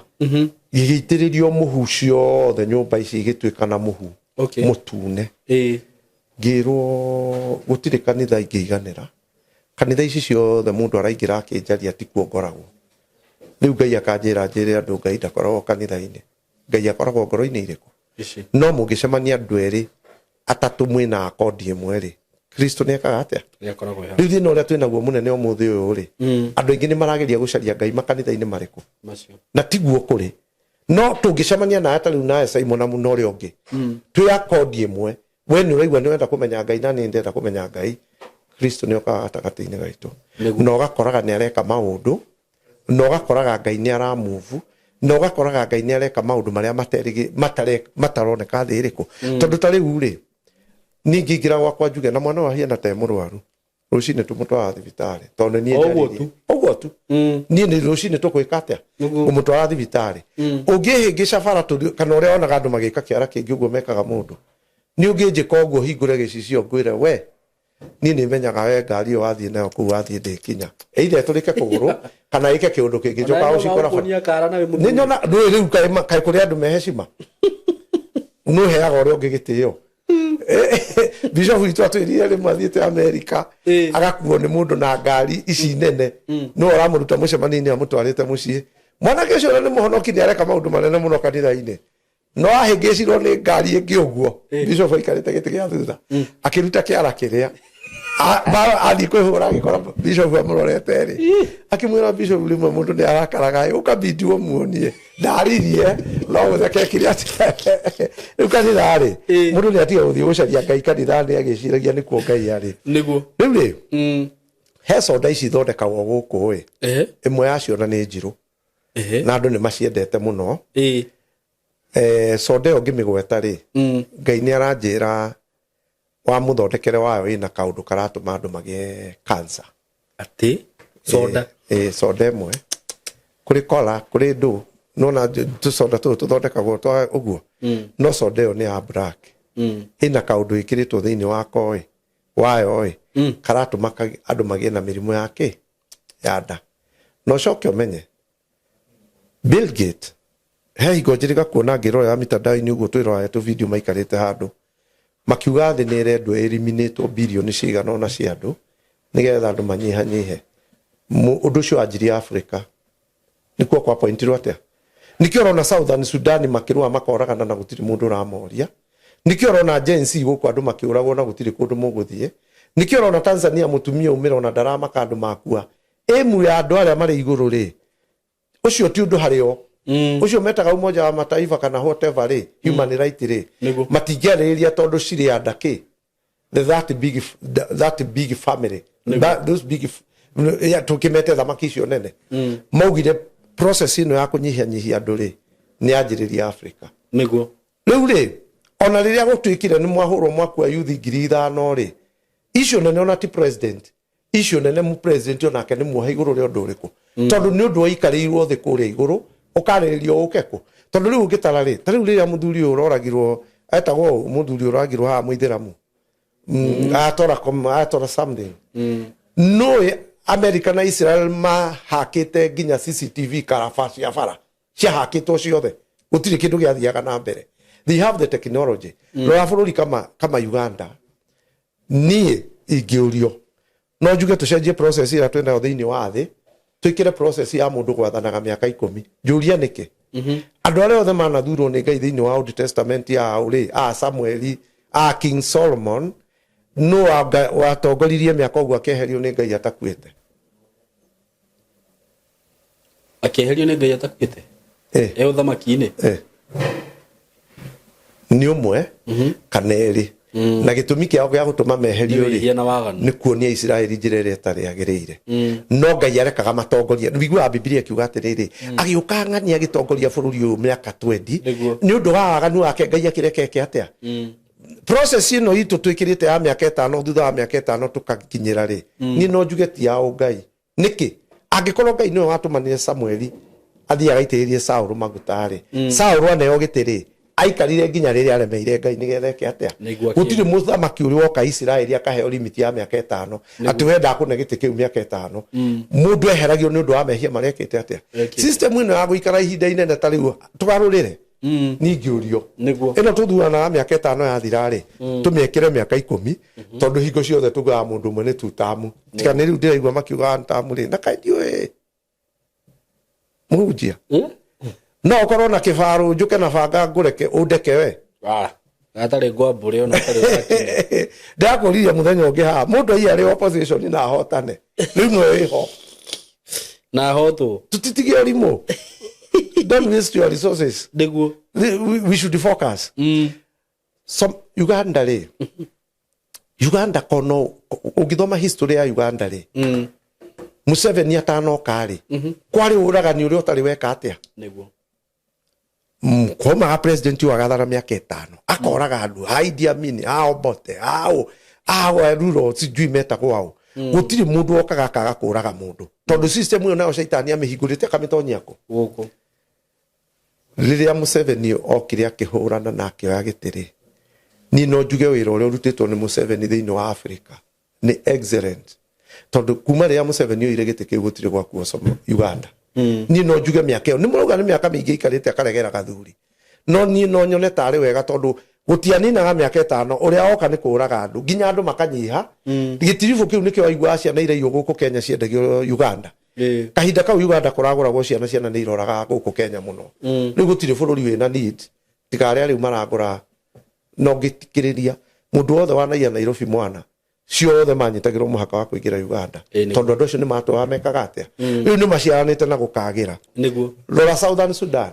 gĩgĩitĩrĩrio mũhu ciothe, nyũmba ici igĩtuĩka na mũhu mũtune. Ngĩrwo gũtirĩ kanitha ingĩiganĩra. Kanitha ici ciothe mũndũ araingĩra akĩnjaria, tikuo ngoragwo. Rĩu Ngai akanjĩra njĩre andũ Ngai ndakoragwo kanitha-inĩ, Ngai akoragwo ngoro-inĩ irĩkũ? Ici. No mũngĩcemania andũ erĩ atatũ mwĩna akondi ĩmwe rĩ, Kristo nĩ ekaga atĩa? Nĩakoragwo he. Rĩu thĩna ũrĩa twĩnaguo mũnene ũmũthĩ ũyũ rĩ, andũ aingĩ nĩ marageria gũcaria Ngai makanitha-inĩ marĩkũ? Macio. Na tiguo kũrĩ. No tũngĩcemania nawe ta rĩu, nawe Simon na mũna ũrĩa ũngĩ, twĩ akondi ĩmwe, we nĩ ũraigua nĩ ũrenda kũmenya Ngai na nĩ ndĩrenda kũmenya Ngai, Kristo nĩ okaga gatagatĩ-inĩ gaitũ. Nĩguo. Na ũgakoraga nĩ areka maũndũ, na ũgakoraga Ngai nĩ aramuvu, na ũgakoraga Ngai nĩ areka maũndũ marĩa mataroneka thĩ ĩrĩkũ. Tondũ ta rĩu rĩ, niĩ ingĩingĩra gwakwa njuge na mwana ũyũ ahiana ta e mũrwaru, rũcinĩ tũmũtwara thibitarĩ, tondũ nĩ niĩ O ũguo njaririe. tu. Ũguo tu. Niĩ nĩ rũcinĩ tũkwĩka atĩa? Nĩguo. Ngũmũtwara thibitarĩ. Ũngĩhĩngĩca bara tũthiĩ, kana ũrĩa wonaga andũ magĩka kĩara kĩngĩ ũguo mekaga mũndũ, nĩ ũngĩnjĩka ũguo, hingũre gĩcicio ngwĩre, we niĩ nĩ menyaga we ngari ĩyo wathiĩ nayo kũu wathiĩ ndĩkinya, either ĩtũrĩke kũgũrũ kana ĩke kĩũndũ kĩngĩ, njokaga gũcikora bara. Kuonia kara na wĩ Nĩ mũthuri. nyona ndũĩ rĩu kaĩ kũrĩ andũ me heshima, nĩ ũheaga ũrĩa ũngĩ gĩtĩo. Bishop witũ atwĩrire rĩmwe athiĩte Amerika, agakuo nĩ mũndũ na ngari ici nene, nĩwe ũramũruta mũcemanio-inĩ amũtwarĩte mũciĩ. Mwanake ũcio nĩ mũhonoki, nĩ areka maũndũ manene mũno kanitha-inĩ, no ahĩngĩcirwo nĩ ngari ĩngĩ ũguo. Bishop aikarĩte gĩtĩ gĩa thutha, akĩruta kĩara kĩrĩa athiĩ kwĩhũra, agĩkora bishop amũrorete rĩ, akĩmwĩra, "Bishop, rĩmwe mũndũ nĩ arakaraga ĩ, ũkabindi ũmuonie." Ndaririe no mũtheke ekire atĩ rĩu kanitha rĩ, mũndũ nĩ atiga gũthiĩ gũcaria Ngai kanitha nĩ agĩciragia nĩkuo Ngai arĩ. Nĩguo. Rĩu rĩ, he soda ici ithondekagwo gũkũ ĩ, ĩmwe yacio na nĩ njirũ, na andũ nĩ maciendete mũno. Soda ĩyo ngĩmĩgweta rĩ, Ngai nĩ aranjĩra wa mũthondekere wayo ĩna kaũndũ karatũma andũ magĩe cancer. Atĩ soda? Soda ĩmwe, kũrĩ cola, kũrĩ ndũ, nona tũcoda tũtũ tũthondekagwo twa ũguo, no soda ĩyo nĩ ya black, ĩna kaũndũ ĩkĩrĩtwo thĩinĩ wako ĩ wayo ĩ, karatũma andũ magĩe na mĩrimũ ya kĩ ya nda. Na ũcoke ũmenye Bill Gates, he hingo njĩrĩga kuona ngĩrorera mitandao-inĩ ũguo, twĩrorera tũ video maikarĩte handũ makiuga thĩ nĩ ĩrendwo ĩriminĩtwo bilioni cigana ũna cia andũ nĩgetha andũ manyihanyihe. Ũndũ ũcio wanjirie Africa, nĩkuo kwa pointirwo atĩa. Nĩkĩo ũrona Southern Sudan makĩrũa makoragana na gũtirĩ mũndũ ũramoria. Nĩkĩo ũrona Gen Z gũkũ andũ makĩũragwo na gũtirĩ kũndũ mũgũthiĩ. Nĩkĩo ũrona Tanzania mũtumia umĩra ona ndaramaka andũ makua. Ĩmu ya andũ arĩa marĩ igũrũ rĩ, ũcio ti ũndũ harĩ o. Ũcio metaga Umoja wa Mataifa kana whatever rĩ, human right rĩ, Nĩguo. matingĩarĩrĩria tondũ cirĩ anda kĩ the that big family, those big ya tũkĩmete thamaki icio nene, maugire process ĩno ya kũnyihanyihia andũ rĩ, nĩ yanjĩrĩria Africa. Nĩguo. Rĩu rĩ, ona rĩrĩa gũtuĩkire nĩ mwahũrwo mwakua yuthi 5,000 rĩ, icio nene ona ti president icio nene mu president onake nĩ muohe igũrũ rĩa ũndũ ũrĩkũ, tondũ nĩ ũndũ waikarĩirwo thĩ kũrĩa igũrũ ũkarĩrĩrio ũke kũ. Tondũ rĩu ũngĩtara rĩ, ta rĩu rĩrĩa mũthuri ũyũ ũroragirwo, etagwo ũũ, mũthuri ũroragirwo haha mũithĩramu, atora something, nũĩ America na Israel mahakĩte nginya CCTV karaba cia bara ciahakĩtwo ciothe. Gũtirĩ kĩndũ gĩathiaga na mbere. They have the technology. Rora bũrũri kama Uganda. Niĩ ingĩũrio no njuge tũcenjie process ĩrĩa twĩ nayo thĩinĩ wa thĩ, twĩkĩre process ya mũndũ gwathanaga mĩaka 10. Njũria nĩkĩ? Andũ arĩa othe manathurwo nĩ Ngai thĩinĩ wa Old Testament ya ũrĩ a Samueli, a King Solomon, nũ watongoririe mĩaka ũguo akĩeherio nĩ Ngai atakuĩte? Akĩeherio nĩ Ngai atakuĩte? E ũthamaki-inĩ? Nĩ ũmwe kana erĩ, na gĩtũmi kĩao gĩa gũtũma meherio rĩ, Wĩhia na waganu. Nĩ kuonia Isiraeli njĩra ĩrĩa ĩtarĩ yagĩrĩire. No Ngai arekaga matongoria. Wiguaga Bibilia ĩkiuga atĩrĩrĩ, agĩũka ng'ania agĩtongoria bũrũri ũyũ mĩaka 20. Nĩ ũndũ wa waganu wake Ngai akĩreka eke atĩa? Process ĩno itũ twĩkĩrĩte ya mĩaka 5, thutha wa mĩaka 5 tũkakinyĩra rĩ, niĩ no njuge ti ya ũngai. Nĩkĩ? Angĩkorwo Ngai nĩwe watũmanire Samueli athiĩ agaitĩrĩrie Saũlũ maguta rĩ, Saũlũ aneo gĩtĩ rĩ, aikarire nginya rĩrĩa aremeire Ngai nĩgetha eke atĩa? Nĩguo Gũtirĩ mũthamaki ũrĩ woka Isiraeli akaheo limit ya mĩaka 5, atĩ we ndakũne gĩtĩ kĩu mĩaka 5. Mũndũ eheragio nĩ ũndũ wa mehia marĩa ekĩte atĩa? Ekĩte. System ĩno ya gũikara ihinda inene ta rĩu tũgarũrĩre. Ningĩũrio, ĩno tũthuranaga mĩaka 5 yathira rĩ, tũmĩekĩre mĩaka 10, tondũ hingo ciothe tugaga mũndũ ũmwe nĩ tutamu. Tiga nĩ rĩu ndĩraigua makiuga one term rĩ, na kaĩ ndiũĩ mũhunjia no ũkorwo na kĩbarũ njũke na banga ngũreke ũndeke we. Gatarĩ ngwambũre ona ũtarĩ ũrakinya. Ndakũririe mũthenya ũngĩ haha, mũndũ aiya arĩ opposition na ahotane, rĩu nĩwe wĩho. Na ahotwo. Tũtitige ũrimũ. Don't waste your resources. We should focus. Some, Uganda rĩ, Uganda kono ũngĩthoma history ya Uganda rĩ, Museveni atanoka rĩ, kwarĩ ũragani ũrĩa ũtarĩ weka atĩa? Kwaumaga president ũyũ agathana mĩaka 5, akoraga andũ a Idi Amin, a Obote, ao ao Ruro, sijui metagwo ao. Gũtirĩ mũndũ wokaga akaga kũraga mũndũ, tondũ system ĩyo nayo caitani amĩhingũrĩte akamĩtonyia kũ? Gũkũ. Rĩrĩa Museveni okire akĩhũrana na akĩoya gĩtĩ rĩ, niĩ no njuge wĩra ũrĩa ũrutĩtwo nĩ Museveni thĩinĩ wa Africa nĩ excellent, tondũ kuma rĩrĩa Museveni oire gĩtĩ kĩu gũtirĩ gwakuo Uganda. Niĩ no njuge mĩaka ĩyo nĩ mũrauga nĩ mĩaka mĩingĩ aikarĩte akaregera gathuri, no niĩ no nyone tarĩ wega, tondũ gũtianinaga mĩaka 5, ũrĩa oka nĩ kũraga andũ nginya andũ makanyiha. Gĩtiribũ kĩu nĩkĩo waiguaga ciana iraiywo gũkũ Kenya ciendagio Uganda. Kahinda kau Uganda kũragũragwo ciana, ciana nĩ iroraga gũkũ Kenya mũno. Rĩu gũtirĩ bũrũri wĩna need tiga arĩa rĩu maragũra. No ngĩtikĩrĩria mũndũ wothe wanaiya Nairobi mwana ciothe manyitagĩrwo mũhaka wa kũingĩra Uganda, tondũ andũ acio nĩ matũaga mekaga atĩa? Rĩu nĩ maciaranĩte na gũkagĩra. Rora Southern Sudan.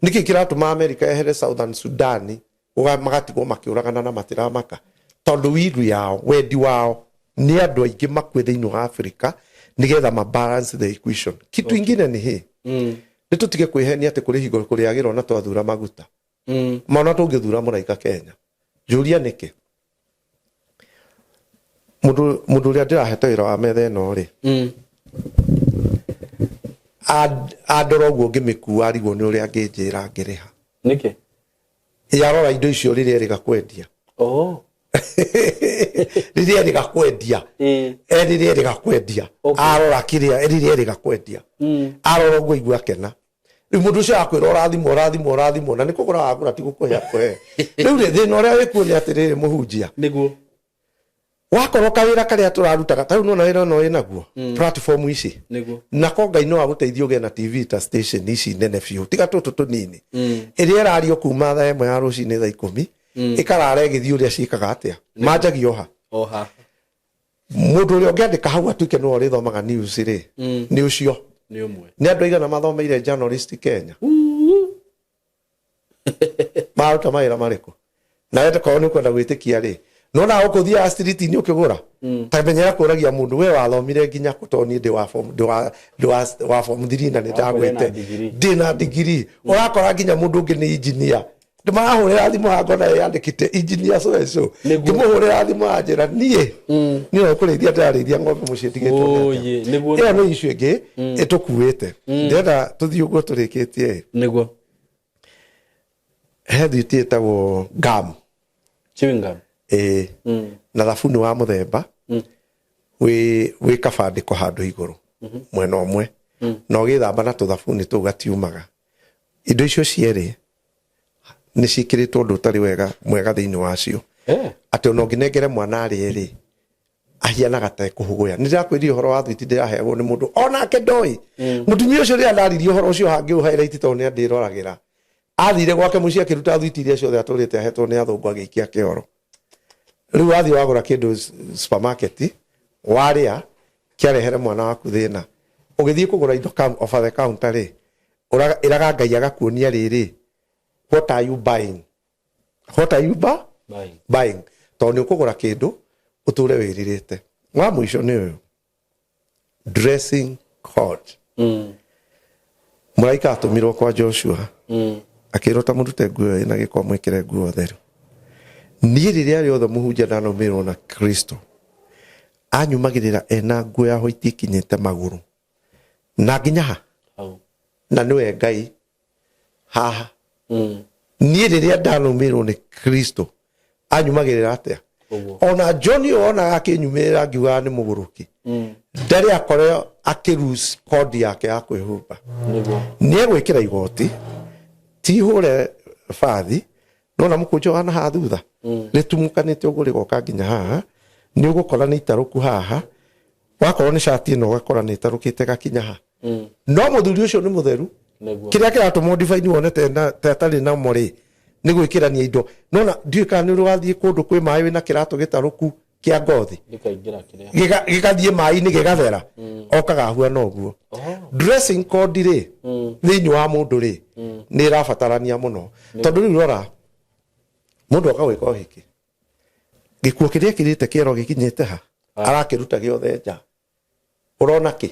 Nĩkĩ kĩratũma America yehere Southern Sudan, magatigwo makĩũragana na matiramaka? Tondũ wiru yao, wendi wao nĩ andũ aingĩ makue thĩinĩ wa Africa nĩgetha ma balance the equation. Kitu ingine nĩ hĩ, nĩ tũtige kwĩhenia atĩ kũrĩ hingo kũrĩagĩrwo na twathura maguta. Mona tũngĩthura mũraika Kenya. Njũria nĩkĩ? Mũndũ ũrĩa ndĩrahete wĩra wa metha ĩno rĩ, andora ũguo ngĩmĩkua arigwo nĩ ũrĩa angĩnjĩra ngĩrĩha. Nĩkĩ? Yarora indo icio rĩrĩa ĩrĩga kwendia. Rĩrĩa ĩrĩga kwendia. Rĩrĩa ĩrĩga kwendia. Arora kĩrĩa rĩrĩa ĩrĩga kwendia. Arora ũguo aigua akena. Rĩu mũndũ ũcio akwĩra ũrathimwo, ũrathimwo, ũrathimwo, na nĩ kũgũra wagũra, ti gũkũhe akũhe. Rĩu rĩ, thĩna ũrĩa wĩkuo nĩ atĩrĩrĩ mũhunjia. Wakorwo kawĩra karĩa tũrarutaga, ta rĩu nĩwona wĩra ũyũ wĩnaguo, platform ici. Nako Ngai no agũteithie ũgĩe na TV ta station ici nene biũ, tiga tũtũ tũnini. Ĩrĩa ĩrario kuma thaa 1 ya rũcinĩ thaa 10, ĩkarara ĩgĩthiĩ ũrĩa ciĩkaga atĩa? Manjagia oha. Oha. Mũndũ ũrĩa ũngĩandĩka hau atuĩke nĩwe ũrĩthomaga news rĩ, nĩ ũcio. Nĩ ũmwe. Nĩ andũ aigana mathomeire journalist Kenya? Maruta mawĩra marĩkũ? Nawe tokorwo nĩ ũkwenda gwĩtĩkia rĩ, nona gũkũ ũthiaga street-inĩ ũkĩgũra, ta menyera kũragia mũndũ, we wathomire nginya kũ? Tondũ niĩ ndĩ wa form, ndĩ wa, ndĩ wa, wa form 3 na nĩ Wakwĩra ndagwĩte. na degree. Ndĩ na degree. Ũrakora nginya mũndũ ũngĩ nĩ engineer. Ndĩmarahũrĩra thimũ haha ngona yandĩkĩte engineer so and so. Ngĩmũhũrĩra thimũ anjĩra niĩ niĩ no kũrĩithia ndĩrarĩithia ng'ombe mũciĩ ndigĩtwo nĩ atĩa. Oye, nĩguo. Ĩyo nĩ issue ĩngĩ ĩtũkuĩte. Ndĩrenda tũthiĩ ũguo tũrĩkĩtie. He thwiti ĩtagwo gum. Chewing gum. Ĩĩ. Na thabuni wa mũthemba wĩ kabandĩko handũ igũrũ mwena ũmwe, na ũgĩthamba na tũthabuni tũu gatiumaga. Indo icio cierĩ nĩ ciĩkĩrĩtwo ũndũ ũtarĩ wega mwega thĩinĩ wacio. Atĩ ona ũngĩnengere mwana arĩe rĩ, ahianaga ta ekũhũgũya. Nĩ ndĩrakwĩrire ũhoro wa thwiti ndĩraheagwo nĩ mũndũ onake ndoĩ. Mũtumia ũcio rĩrĩa ndaririe ũhoro ũcio hangĩ ũ highlight tondũ nĩ andĩroragĩra. Athire gwake mũciĩ akĩruta thwiti iria ciothe atũrĩte ahetwo nĩ athũngũ agĩikia kĩoro. Rĩu wathiĩ wagũra kĩndũ supermarket warĩa kĩarehere mwana waku thĩna. Ũgĩthiĩ kũgũra indo over the counter rĩ, ĩraga Ngai agakuonia rĩrĩ, what are you buying? What are you Buying. Buying? Tondũ nĩ ũkũgũra kĩndũ ũtũre wĩrirĩte. Wa mũico nĩ ũyũ, dressing code. Mũraika atũmirwo kwa Joshua akĩrwo ta mũrute nguo ĩyo ĩna gĩko mwĩkĩre nguo theru. Niĩ rĩrĩa rĩothe mũhunjia ndanaumĩrwo na Kristo anyumagĩrĩra ena nguo ya white ĩkinyĩte magũrũ na nginya ha. Hau. Na nĩwe Ngai haha. Niĩ rĩrĩa ndanumĩrwo nĩ Kristo anyumagĩrĩra atĩa? Ũguo. Ona John ũyũ onaga akĩnyumĩrĩra ngiugaga nĩ mũgũrũki, ndarĩ akore akĩrus kodi yake ya kwĩhumba. Nĩguo. Nĩ egwĩkĩra igoti ti hũre bathi nona mũkũnjo wa na haha thutha rĩtumũkanĩte ũguo rĩgoka nginya haha, nĩ ũgũkora nĩ itarũku haha, wakorwo nĩ cati ĩno ũgakora nĩ ĩtarũkĩte gakinya ha. No mũthuri ũcio nĩ mũtheru. Nĩguo. Kĩrĩa kĩratũma ũndibaini wone ta atarĩ namo rĩ, nĩ gwĩkĩrania indo. Nona ndiũĩ kana nĩ ũrĩ wathiĩ kũndũ kwĩ maĩ wĩna kĩratũ gĩtarũku kĩa ngothi. Gĩkaingĩra kĩrĩa. Gĩgathiĩ maĩ-inĩ gĩgathera, okaga ahuana ũguo. Dressing code rĩ, thĩinĩ wa mũndũ rĩ, nĩ ĩrabatarania mũno, tondũ rĩu rora mũndũ oka gwĩka ũhiki, gĩkuo kĩrĩa ekĩrĩte kĩero gĩkinyĩte ha, arakĩruta gĩothe nja, ũrona kĩ?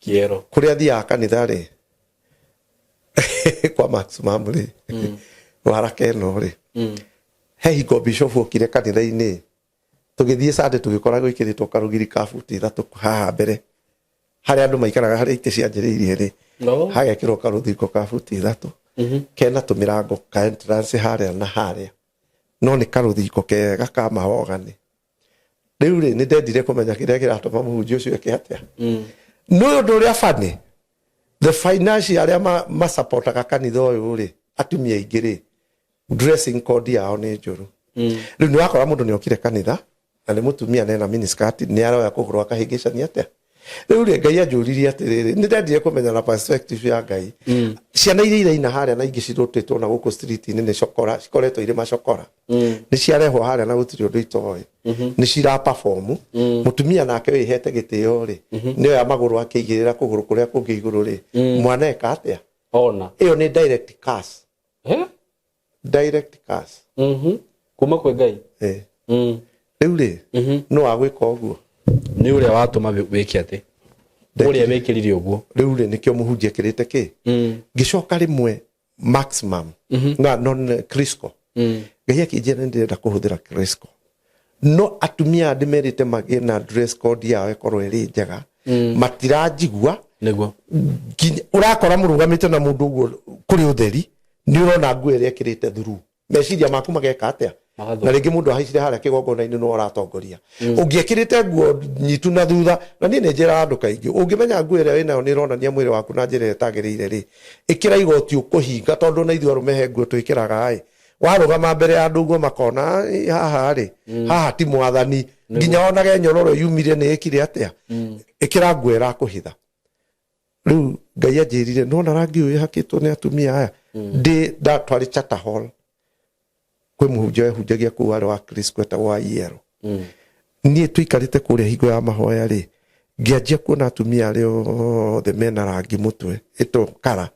Kĩero. Kũrĩa thiaga kanitha rĩ, kwa maximum rĩ, waraka ĩno rĩ, he hingo bishop okire kanitha-inĩ, tũgĩthiĩ Sunday tũgĩkora gwĩkĩrĩtwo karũgiri ka buti 3 haha mbere harĩa andũ maikaraga, harĩa itĩ cianjĩrĩirie rĩ. No. Hagekĩrwo karũthingo ka buti 3 kena tũmĩrango ka entrance harĩa na harĩa, no nĩ karũthingo kega ka mahogany. Rĩu rĩ, nĩ ndendire kũmenya kĩrĩa kĩratũma mũhunjia ũcio eke atĩa. Nĩ ũndũ ũrĩa funny, the financial arĩa masapotaga kanitha ũyũ rĩ, atumia aingĩ rĩ, dressing code yao nĩ njũru. Rĩu nĩ wakora mũndũ nĩ okire kanitha na nĩ mũtumia na ena miniskirt, nĩ aroya kũgũrũ akahĩngĩcania atĩa. Rĩu rĩ, Ngai anjũririe atĩrĩrĩ, nĩ ndendire kũmenya na perspective ya Ngai, ciana iria iraina harĩa na ingĩ cirutĩtwo na gũkũ street-inĩ nĩ cokora, cikoretwo irĩ macokora, nĩ ciarehwo harĩa na gũtirĩ ũndũ itoĩ, nĩ cira perform. Mũtumia nake wĩhete gĩtĩo rĩ, nĩ oya magũrũ akĩigĩrĩra kũgũrũ kũrĩa kũngĩ igũrũ rĩ, mwana eka atĩa? Ona. Ĩyo nĩ direct curse. Eh? Direct curse. Kuma kwĩ Ngai. Rĩu rĩ, no agwĩka ũguo. Nĩ ũrĩa watũma wĩke atĩ? Ũrĩa wĩkĩrire ũguo. Rĩu rĩ, nĩkĩo mũhunjia ekĩrĩte kĩ? Ngĩcoka rĩmwe maximum na non Crisco. Ngai akĩnjĩra nĩ ndĩrenda kũhũthĩra Crisco. No atumia ndĩmerĩte magĩe na dress code yao ĩkorwo ĩrĩ njega. Matiranjigua. Nĩguo. Nginya ũrakora mũrũgamĩte na mũndũ ũguo kũrĩ ũtheri, nĩ ũrona nguo ĩrĩa ĩkĩrĩte through. Meciria maku mageka atĩa? Magathũka. Na rĩngĩ mũndũ ahaicire harĩa kĩgongona-inĩ no ũratongoria. Ũngĩekĩrĩte nguo nyitu na thutha, na niĩ nĩ njĩraga andũ kaingĩ, ũngĩmenya nguo ĩrĩa wĩnayo nĩ ĩronania mwĩrĩ waku na njĩra ĩrĩa ĩtagĩrĩire rĩ, ĩkĩra igoti ũkũhinga, tondũ na ithuĩ arũme he nguo twĩkĩraga ĩ, warũgama mbere ya andũ ũguo makona, ĩ, haha rĩ, haha ti mwathani, nginya onage nyororo yumire nĩ ĩkire atĩa, ĩkĩra nguo ĩrakũhitha. Rĩu Ngai anjĩrire, nona rangi ũyũ wĩhakĩtwo nĩ atumia aya, ndĩ ndatwarĩ Charter Hall kwĩ mũhunjia wehunjagia kũu warĩ wa Kristo etagwo wa Iero. Niĩ tũikarĩte kũrĩa hingo ya mahoya rĩ, ngĩanjia kuona atumia arĩa othe mena rangi mũtwe ĩto kara,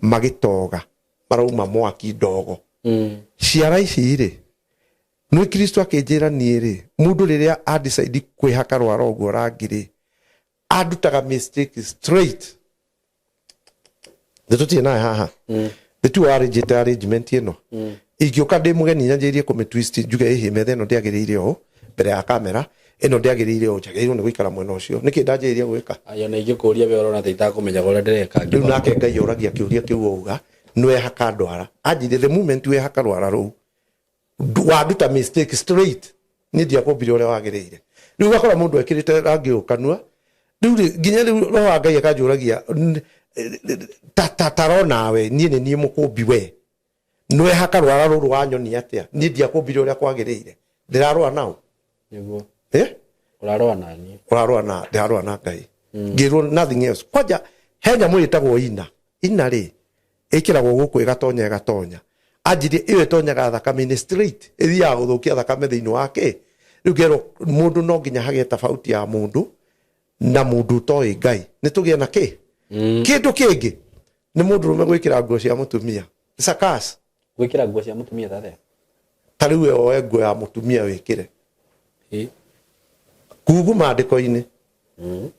magĩtoga marauma mwaki ndogo. Ciara ici rĩ, nĩ Kristo akĩnjĩra niĩ rĩ, mũndũ rĩrĩa a decide kwĩhaka rwara ũguo rangi rĩ, andutaga mistake straight. Nĩ tũtirĩ nawe haha, nĩ tu arrange arrangement ĩno, ingĩũka ndĩ mũgeni nyanjĩrĩrie kũmĩ twist, njuge ĩhĩ, metha ĩno ndĩagĩrĩire ũũ mbere ya kamera ĩno, ndĩagĩrĩire ũũ, njagĩrĩirwo nĩ gũikara mwena ũcio, nĩkĩ ndanjĩrĩria gwĩka? Ayo na ingĩkũria we ũrona ta itakũmenyaga ũrĩa ndĩreka. Rĩu nake Ngai oragia kĩũria kĩu, auga nĩwehaka ndwara, anjĩrire the moment wehaka rwara rũu wanduta mistake straight, niĩ ndiakũmbire ũrĩa wagĩrĩire. Rĩu ũgakora mũndũ ekĩrĩte rangi ũyũ kanua, rĩu rĩ, nginya rĩu roho wa Ngai akanjũragia. Ta ta taronawe niĩ nĩ niĩ mũkũmbi we nwehaka rwara rũrũ wanyonia atĩa niĩ ndiakũmbire ũrĩa kwagĩrĩire ndĩrarũa nao. Nĩguo. Eh? Ũrarũa naniĩ. Ũrarũa na ndĩrarũa na Ngai ngĩrwo nothing else. Kwanja he nyamũ ĩtagwo ina ina rĩ ĩkĩragwo gũkũ ĩgatonya ĩgatonya anjirie ĩyo ĩtonyaga thakame-inĩ straight ĩthiaga gũthũkia thakame thĩinĩ wa kĩ. Rĩu ngerwo mũndũ no nginya hagĩe tofauti ya mũndũ na mũndũ ũtoĩ Ngai nĩ tũgĩe na kĩ kĩndũ kĩngĩ nĩ mũndũrũme gwĩkĩra nguo cia mũtumia. It's a curse. Gwĩkĩra nguo cia mũtumia tathe? Ta rĩu we woe nguo ya mũtumia wĩkĩre. Kugu maandĩko-inĩ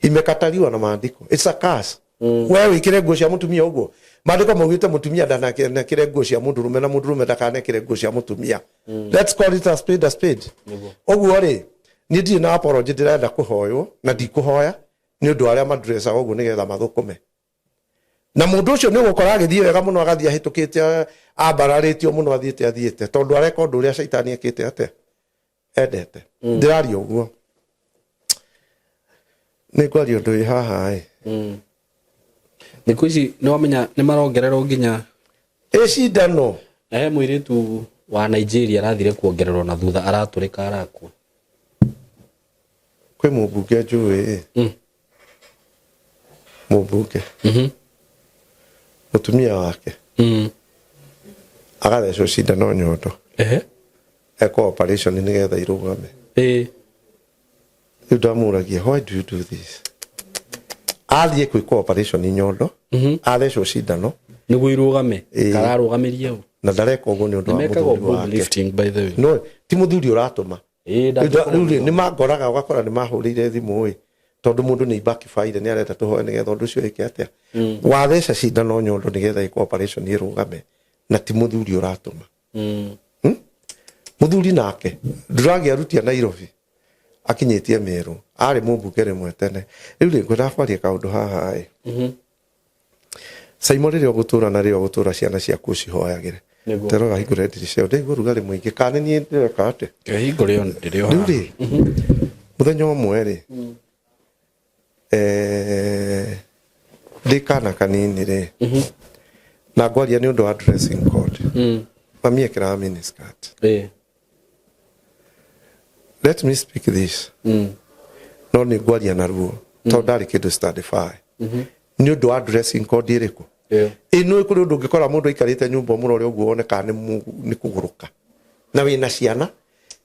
imekataliwa na maandĩko. It's a curse. We wĩkĩre nguo cia mũtumia ũguo maandĩko maugĩte mũtumia ndanekĩre nguo cia mũndũrũme na mũndũrũme ndakanekĩre nguo cia mũtumia. Let's call it a spade a spade. Nĩguo. Ũguo rĩ niĩ ndirĩ na apology ndĩrenda kũhoywo na ndikũhoya nĩ ũndũ wa arĩa madressaga ũguo nĩgetha mathũkũme na mũndũ ũcio nĩ ũgũkora agĩthiĩ wega mũno agathiĩ ahĩtũkĩte ambararĩtio mũno athiĩte athiĩte tondũ areka ũndũ ũrĩa caitani ekĩte atĩa endete. Ndĩraria ũguo nĩ ngwaria ũndũ wĩ haha ĩ. Thikũ ici nĩ wamenya nĩ marongererwo nginya ĩ cindano. Na he mũirĩtu wa Nigeria arathire kuongererwo na thutha aratũrĩka arakua. Kwĩ mũmbunge njũĩ ĩ mũmbunge mũtumia wake agathecwo cindano nyondo. Ehe. Ekwo operation nĩgetha irũgame. Rĩu ndamũragia, why do you do this? Athiĩ gwĩkwo operation nyondo athecwo cindano nĩguo irũgame. Ĩĩ. Kararũgamĩrie u. Na ndareka ũguo nĩ ũndũ wa nĩmekagwo mũthuri boob wake. Lifting, by the way. No ti mũthuri ũratũma. Ĩĩ. Rĩu rĩ nĩ mangoraga ũgakora nĩ mahũrĩire thimũ ĩ tondũ mũndũ nĩ backfire nĩ arenda tũhoe nĩgetha ũndũ ũcio wĩke atĩa watheca cindano nyondo nĩgetha ĩkwo operation ĩrũgame na ti mũthuri ũratũma. Mũthuri nake ndũragĩa aruti a Nairobi akinyĩtie Meru arĩ mũmbunge rĩmwe tene. Rĩu rĩ ngwendaga kwaria kaũndũ haha ĩ Saimo rĩrĩa ũgũtũra na rĩrĩa ũgũtũra ciana ciaku ũcihoyagĩre. Nĩguo. Terora hingũre ndirica ĩyo ndaigua rugarĩ mũingĩ kana nĩ niĩ ndĩreka atĩa. Kĩhingũre o ndĩrĩ o Rĩu haha. rĩ mũthenya ũmwe rĩ ndĩ kana kanini rĩ na ngwaria nĩ ũndũ wa dressing code mami ekĩraga miniskirt. Let me speak this. No nĩ ngwaria na ruo tondũ ndarĩ kĩndũ standify nĩ ũndũ wa dressing code ĩrĩkũ. Ĩyo. Ĩ nĩ kũrĩ ũndũ ũngĩkora mũndũ aikarĩte nyũmba mũrore ũguo wone kana nĩ kũgũrũka na wĩna ciana.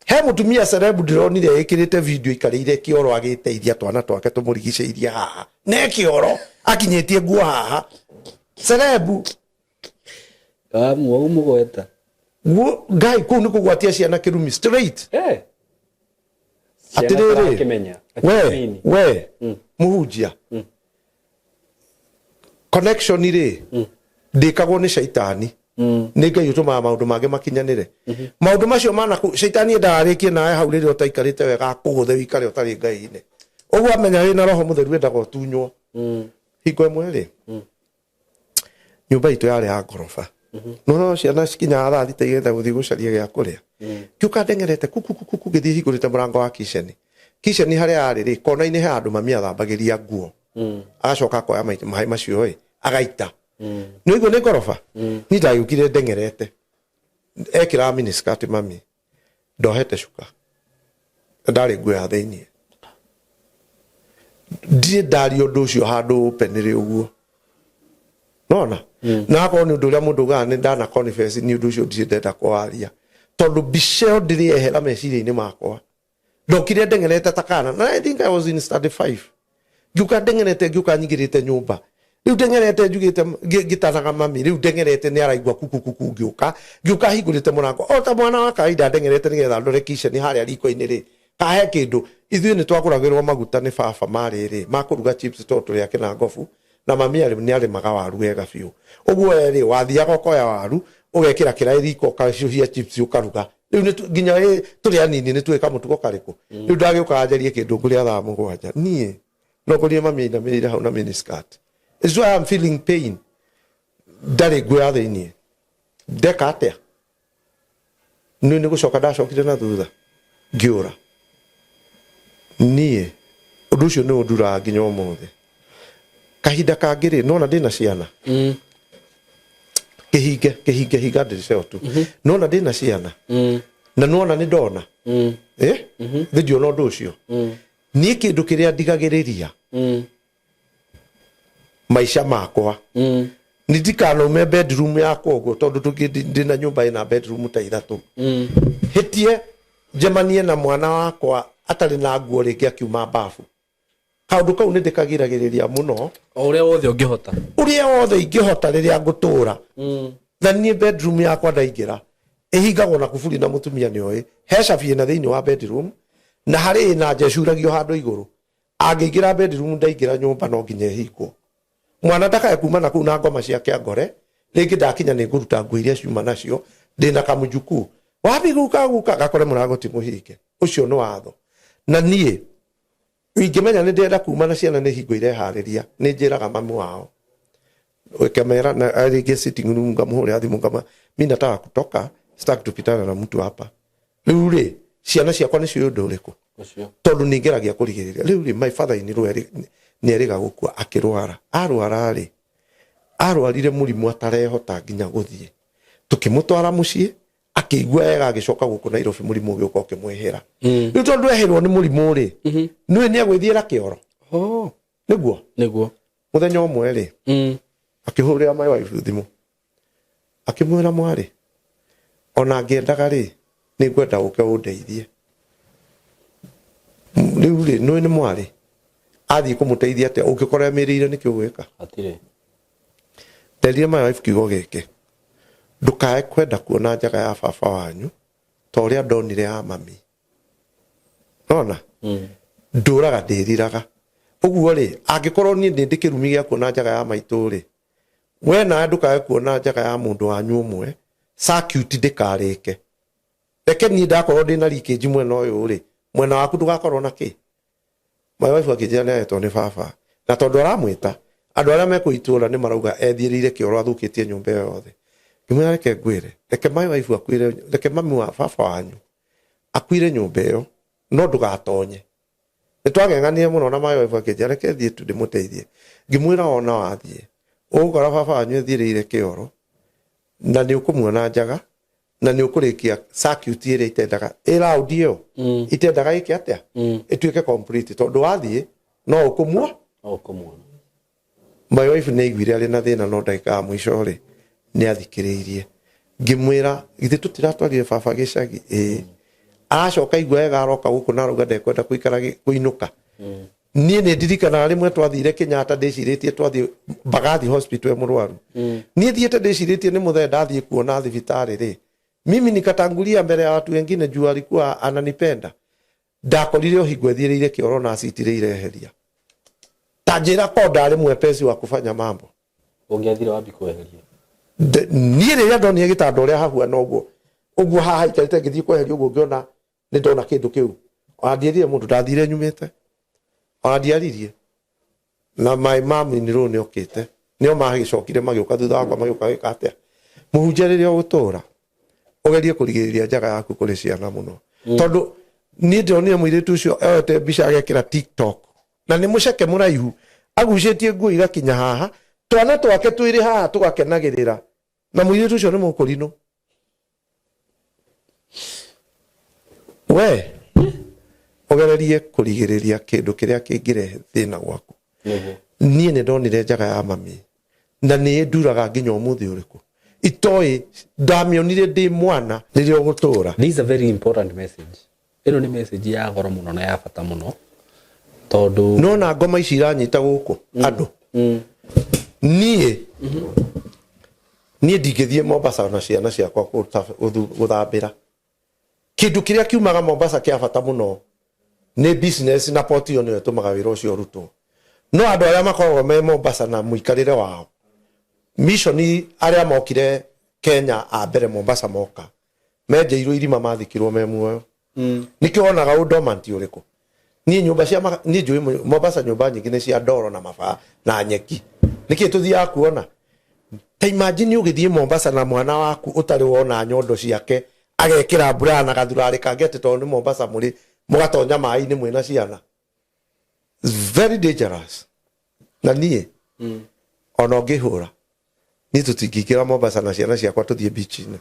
He mũtumia celeb ndĩronire ĩkĩrĩte video aikarĩire kĩoro agĩteithia twana twake tũmũrigicĩirie haha ne kĩoro akinyĩtie nguo haha celeb. Kamua ũmũgweta. Guo ngai kũu nĩ kũgwatia ciana kĩrumi straight. Eh. Ciana Atĩrĩrĩ tarakĩmenya. We Akĩnini. We mũhunjia connection rĩ ndĩkagwo nĩ caitani nĩ Ngai ũtũmaga maũndũ mangĩ makinyanĩre maũndũ macio mana caitani endaga arĩkie nawe hau rĩrĩa ũtaikarĩte wega akũgũthe wĩikare ũtarĩ Ngai-inĩ ũguo amenya wĩna roho mũtheru endaga ũtunywo. Hingo ĩmwe rĩ nyũmba itũ yarĩ ya ngoroba no ciana cikinyaga thaa thita igenda gũthiĩ gũcaria gĩa kũrĩa ngĩũka ndengerete kuku kuku kuku ngĩthiĩ hingũrĩte mũrango wa kitchen kitchen harĩa yarĩ rĩ kona-inĩ he handũ mami athambagĩria nguo agacoka akoya maĩ macio ĩ agaita nĩ ũiguo nĩ ngoroba niĩ ndagĩũkire ndengerete ekĩraga miniskirt mami ndohete cuka na ndarĩ nguo ya thĩiniĩ ndirĩ ndaria ũndũ ũcio handũ open rĩ ũguo nona na akorwo nĩ ũndũ ũrĩa mũndũ ugaga nĩ ndana confess nĩ ũndũ ũcio ndirĩ ndenda kwaria tondũ mbica ĩyo ndĩrĩ yehera meciria-inĩ makwa ndokire ndengerete ta kana na I think I was in study 5 ngiuka ndengerete ngiuka nyingĩrĩte nyũmba rĩu ndengerete njugĩte ngĩtanaga mami rĩu ndengerete nĩ araigua kuku kuku ngiũka ngiũka hingũrĩte mũrango o ta mwana wa kawaida ndengerete nĩgetha ndore kitchen harĩa riko-inĩ rĩ kahe kĩndũ ithuĩ nĩ twagũragĩrwo maguta nĩ baba marĩ rĩ ma kũruga chips tondũ tũrĩ akĩna ngobu na mami nĩ arĩmaga waru wega biũ ũguo we rĩ wathiaga ũkoya waru ũgekĩra kĩraĩ riko ũkacũhia chips ũkaruga rĩu nginya tũrĩ anini nĩ tuĩ kamũtugo karĩkũ rĩu ndagĩũkaga njarie kĩndũ ngũrĩa thaa mũgwanja niĩ no ngũrire mami ainamĩrĩire hau na miniskirt. It's why I'm feeling pain ndarĩ nguo ya thĩiniĩ ndeka atĩa nĩ nĩ gũcoka ndacokire na thutha ngĩũra niĩ ũndũ ũcio nĩ ũnduraga nginya ũmũthĩ. Kahinda kangĩ rĩ, nona ndĩna ciana, kĩhinge kĩhinge hinga ndirica ĩyo tu, nona ndĩna ciana na nona nĩ ndona eh thĩ ndiona ũndũ ũcio. Niĩ kĩndũ kĩrĩa ndigagĩrĩria maica makwa nĩ ndikanaume bedroom yakwa ũguo, tondũ ndĩna nyũmba ĩna bedroom ta 3, hĩtie njemanie na mwana wakwa atarĩ na nguo rĩngĩ akiuma bafu. Kaũndũ kau nĩ ndĩkagiragĩrĩria mũno. O ũrĩa wothe ũngĩhota. Ũrĩa wothe ingĩhota rĩrĩa ngũtũra. Na niĩ bedroom yakwa ndaingĩra ĩhingagwo na kuburi, na mũtumia nĩ oĩ he cabi ĩna thĩinĩ wa bedroom, na harĩ ĩna nja ĩcuragio handũ igũrũ. Angĩingĩra bedroom, ndaingĩra nyũmba no nginya ĩhingwo. Mwana ndakae kuma na kũu na ngoma ciake angore rĩngĩ. Ndakinya nĩ ngũruta nguo iria ciuma nacio, ndĩna kamũjukuu wapi guka guka, gakore mũrango ti mũhinge. Ũcio nĩ watho. Na niĩ ingĩmenya nĩ ndĩrenda kuma na ciana nĩ hingo ireharĩria, nĩ njĩraga mamu wao kamera na rĩngĩ sitting room, ngamũhũrĩra thimũ ngama, mi nataka kutoka, sitaki tupitana na mtu hapa. Rĩu rĩ, ciana ciakwa nĩ ciũĩ ũndũ ũrĩkũ? Ũcio. Tondũ nĩ ngeragia kũrigĩrĩria. Rĩu rĩ, my father in law nĩ erĩga gũkua, akĩrwara. Arwara rĩ, arwarire mũrimũ atarehota nginya gũthiĩ. Tũkĩmũtwara mũciĩ, akĩigua wega, agĩcoka gũkũ Nairobi, mũrimũ ũgĩũka ũkĩmwĩhĩra. Rĩu tondũ ehĩrwo nĩ mũrimũ rĩ, nĩwe nĩ agwĩthiĩra kĩoro. Nĩguo. Nĩguo. Mũthenya ũmwe rĩ, akĩhũrĩra my wife thimũ, akĩmwĩra, mwarĩ, ona ngĩendaga rĩ, nĩ ngwenda ũke ũndeithie. Rĩu rĩ, nĩũĩ nĩ mwarĩ athiĩ kũmũteithia atĩa ũngĩkora emĩrĩire? Nĩkĩ ũgwĩka? Hatirĩ. Nderire my wife kiugo gĩkĩ, ndũkae kwenda kuona njaga ya baba wanyu ta ũrĩa ndonire ya mami. Nona ndũraga ndĩriraga ũguo rĩ, angĩkorwo niĩ ndĩ kĩrumi gĩa kuona njaga ya maitũ rĩ, we nawe ndũkae kuona njaga ya mũndũ wanyu ũmwe. Circuit ndĩkarĩke. Reke niĩ ndakorwo ndĩna leakage mwena ũyũ rĩ, mwena waku ndũgakorwo na kĩ. My wife akĩnjĩra nĩ aretwo nĩ baba, na tondũ aramwĩta, andũ arĩa mekũ itũra nĩ marauga ethiĩrĩire kĩoro, athũkĩtie nyũmba ĩyo yothe. Ngĩmwĩra, reke ngwĩre, reke my wife akuĩre, reke mami wa baba wanyu akuire nyũmba ĩyo, no ndũgatonye. Nĩ twang'eng'anire mũno na my wife akĩnjĩra reke thiĩ tu ndĩmũteithie. Ngĩmwĩra, ona wathiĩ ũgũkora baba wanyu ethiĩrĩire kĩoro, na nĩ ũkũmuona njaga, na nĩ ũkũrĩkia circuit ĩrĩa itendaga ĩ round ĩyo itendaga ĩke atĩa, ĩtuĩke complete, tondũ wathiĩ no ũkũmuo. No ũkũmuona. My wife nĩ aiguire arĩ na thĩna, no ndagĩka ya mũico rĩ, nĩ athikĩrĩirie. Ngĩmwĩra, githĩ tũtiratwarire baba gĩcagi? Ĩĩ. Aracoka igua wega, aroka gũkũ na arauga ndekwenda kũikara kũinũka. Niĩ nĩ ndirikanaga rĩmwe twathire Kenyatta, ndĩcirĩtie twathiĩ Mbagathi Hospital e mũrwaru. Niĩ thiĩte ndĩcirĩtie nĩ mũthee ndathiĩ kuona thibitarĩ rĩ, mimi nikatangulia mbere ya watu wengine juu alikuwa ananipenda. Ndakorire ũhingo ethiĩrĩire kĩoro na acitire ireheria. Ta njĩra ko ndarĩ mwepesi wa kufanya mambo. Ũngĩathire wambi kweheria. Niĩ rĩrĩa ndonire gĩtanda ũrĩa hahuana ũguo ũguo haha ikarĩte, ngĩthiĩ kweheria ũguo, ngĩona nĩ ndona kĩndũ kĩu. Ona ndierire mũndũ, ndathire nyumĩte, ona ndiaririe na my mom in law. Nĩ okĩte, nĩo magĩcokire magĩũka thutha wakwa, magĩũka gĩka atĩa. Mũhunjia, rĩrĩa ũgũtũra, ũgerie kũrigĩrĩria njaga yaku kũrĩ ciana mũno, tondũ niĩ ndĩronire mũirĩtu ũcio oete mbica agekĩra TikTok, na nĩ mũceke mũraihu, agucĩtie nguo igakinya haha, twana twake twĩrĩ haha tũgakenagĩrĩra, na mũirĩtu ũcio nĩ mũkũrinũ. We ũgererie kũrigĩrĩria kĩndũ kĩrĩa kĩngĩrehe thĩna gwaku. Nĩguo. Niĩ nĩ ndonire njaga ya mami na nĩ nduraga nginya ũmũthĩ ũrĩkũ itoĩ ndamĩonire ndĩ mwana. Rĩrĩa ũgũtũra. This is a very important message. Ĩno nĩ message ya goro mũno na ya bata mũno, tondũ Nona ngoma ici iranyita gũkũ andũ. Niĩ ndingĩthiĩ Mombasa na ciana ciakwa gũthambĩra. Kĩndũ kĩrĩa kiumaga Mombasa kĩa bata mũno nĩ business, na port ĩyo nĩyo ĩtũmaga wĩra ũcio ũrutwo. No andũ arĩa makoragwo me Mombasa na mũikarĩre wao, mission arĩa mokire Kenya a mbere Mombasa, moka menjeirwo irima, mathikirwo me muoyo. Nikĩo wonaga ũndomanti ũrĩkũ. Niĩ nyũmba cia niĩ njũĩ Mombasa nyũmba nyingĩ nĩ cia ndoro na mabaa na nyeki. Nĩkĩ tũthiaga kuona? Ta imagine ũgĩthiĩ Mombasa na mwana waku ũtarĩ wona nyondo ciake, agekĩra mbura na gathurarĩ kangĩ atĩ tondũ nĩ Mombasa mũrĩ, mũgatonya maĩ-inĩ mwĩna ciana. It's very dangerous. Na niĩ Ona ũngĩhũra niĩ tũtingĩingĩra Mombasa na ciana ciakwa tũthiĩ beach-inĩ.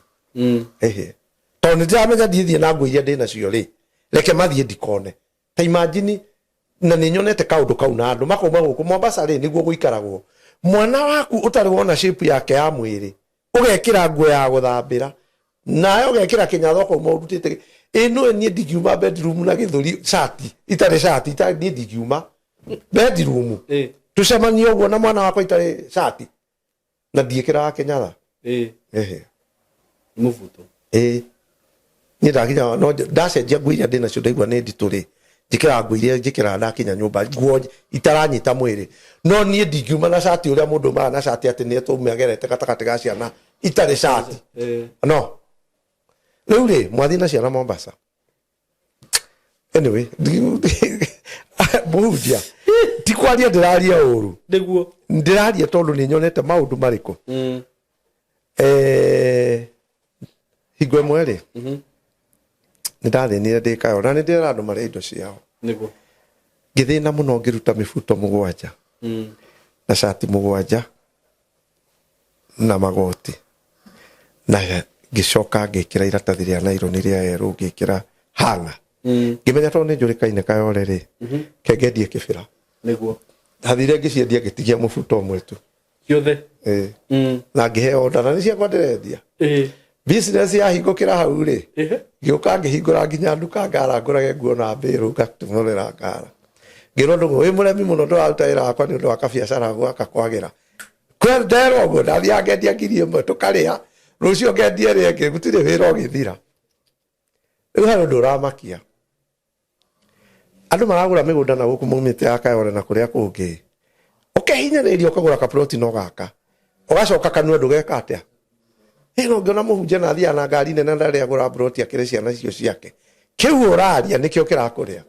Ehe, tondũ nĩ ndĩramenya ndiĩthiĩ na nguo iria ndĩ nacio rĩ, reke mathiĩ ndikone. Ta imagine, na nĩ nyonete kaũndũ kau na andũ makauma gũkũ Mombasa rĩ, nĩguo gũikaragwo. Mwana waku ũtarĩ wona shape yake ya mwĩrĩ, ũgekĩra nguo ya gũthambĩra, nawe ũgekĩra kĩnyatha ũkauma ũrutĩte ĩ nũĩ. Niĩ ndingiuma bedroom na gĩthũri cati itarĩ cati itarĩ, niĩ ndingiuma bedroom tũcemanie ũguo na mwana wakwa itarĩ cati na ndiĩkĩraga kĩnyatha. Ehe. Mũbuto. Ĩĩ, niĩ ndakinya no ndacenjia nguo iria ndĩ nacio, ndaigua nĩ nditũ rĩ, njĩkĩraga nguo iria njĩkĩraga ndakinya nyũmba, nguo itaranyita mwĩrĩ. No niĩ ndingiuma na cati ũrĩa mũndũ umaga na cati atĩ nĩ etũme agerete gatagatĩ ga ciana itarĩ cati. No rĩu rĩ, mwathiĩ na ciana Mombasa. Anyway, mũhunjia, ti kwaria ndĩraria ũru. Nĩguo. Ndĩraria tondũ nĩ nyonete maũndũ marĩkũ. Hingo ĩmwe rĩ, nĩ ndathĩnire ndĩ kayo na nĩ ndĩrera andũ marĩa indo ciao. Ngĩthĩna mũno, ngĩruta mĩbuto 7 na cati 7 na magoti, na ngĩcoka ngĩkĩra iratathi rĩa naironi rĩa erũ, ngĩkĩra hanga. Ngĩmenya tondũ nĩ njũrĩkaine Kayore rĩ, ke ngendie kĩbĩra. Ndathire ngĩciendia, ngĩtigia mũbuto ũmwe tu. Ciothe. Ĩĩ. Na ngĩheo order, na nĩ ciakwa ndĩrendia. Business yahingũkĩra hau rĩ, ngĩũka ngĩhingũra nginya nduka ngara ngũrage nguo na mbĩrũ ngatumũrĩra ngara. Ngĩrwo, "Ndũng'ũ, wĩ mũremi mũno, ndũraruta wĩra wakwa nĩ ũndũ wa kabiacara gwaka kwagĩra." Nderwo ũguo, ndathiaga ngendia 1000 tũkarĩa, rũciũ ngendia ĩrĩa ĩngĩ, gũtirĩ wĩra ũgĩthira. Rĩu harĩ ũndũ ũramakia, andũ maragũra mĩgũnda na gũkũ maumĩte ya Kayore na kũrĩa kũngĩ, ũkehinyĩrĩria ũkagũra kaploti no gaka, ũgacoka kanua ndũgeka atĩa. Ĩno ngĩona mũhunjia na athiaga na ngari nene na ndarĩ agũra mburoti akĩrĩ ciana icio ciake. Kĩu ũraria nĩkĩo kĩrakũrĩa.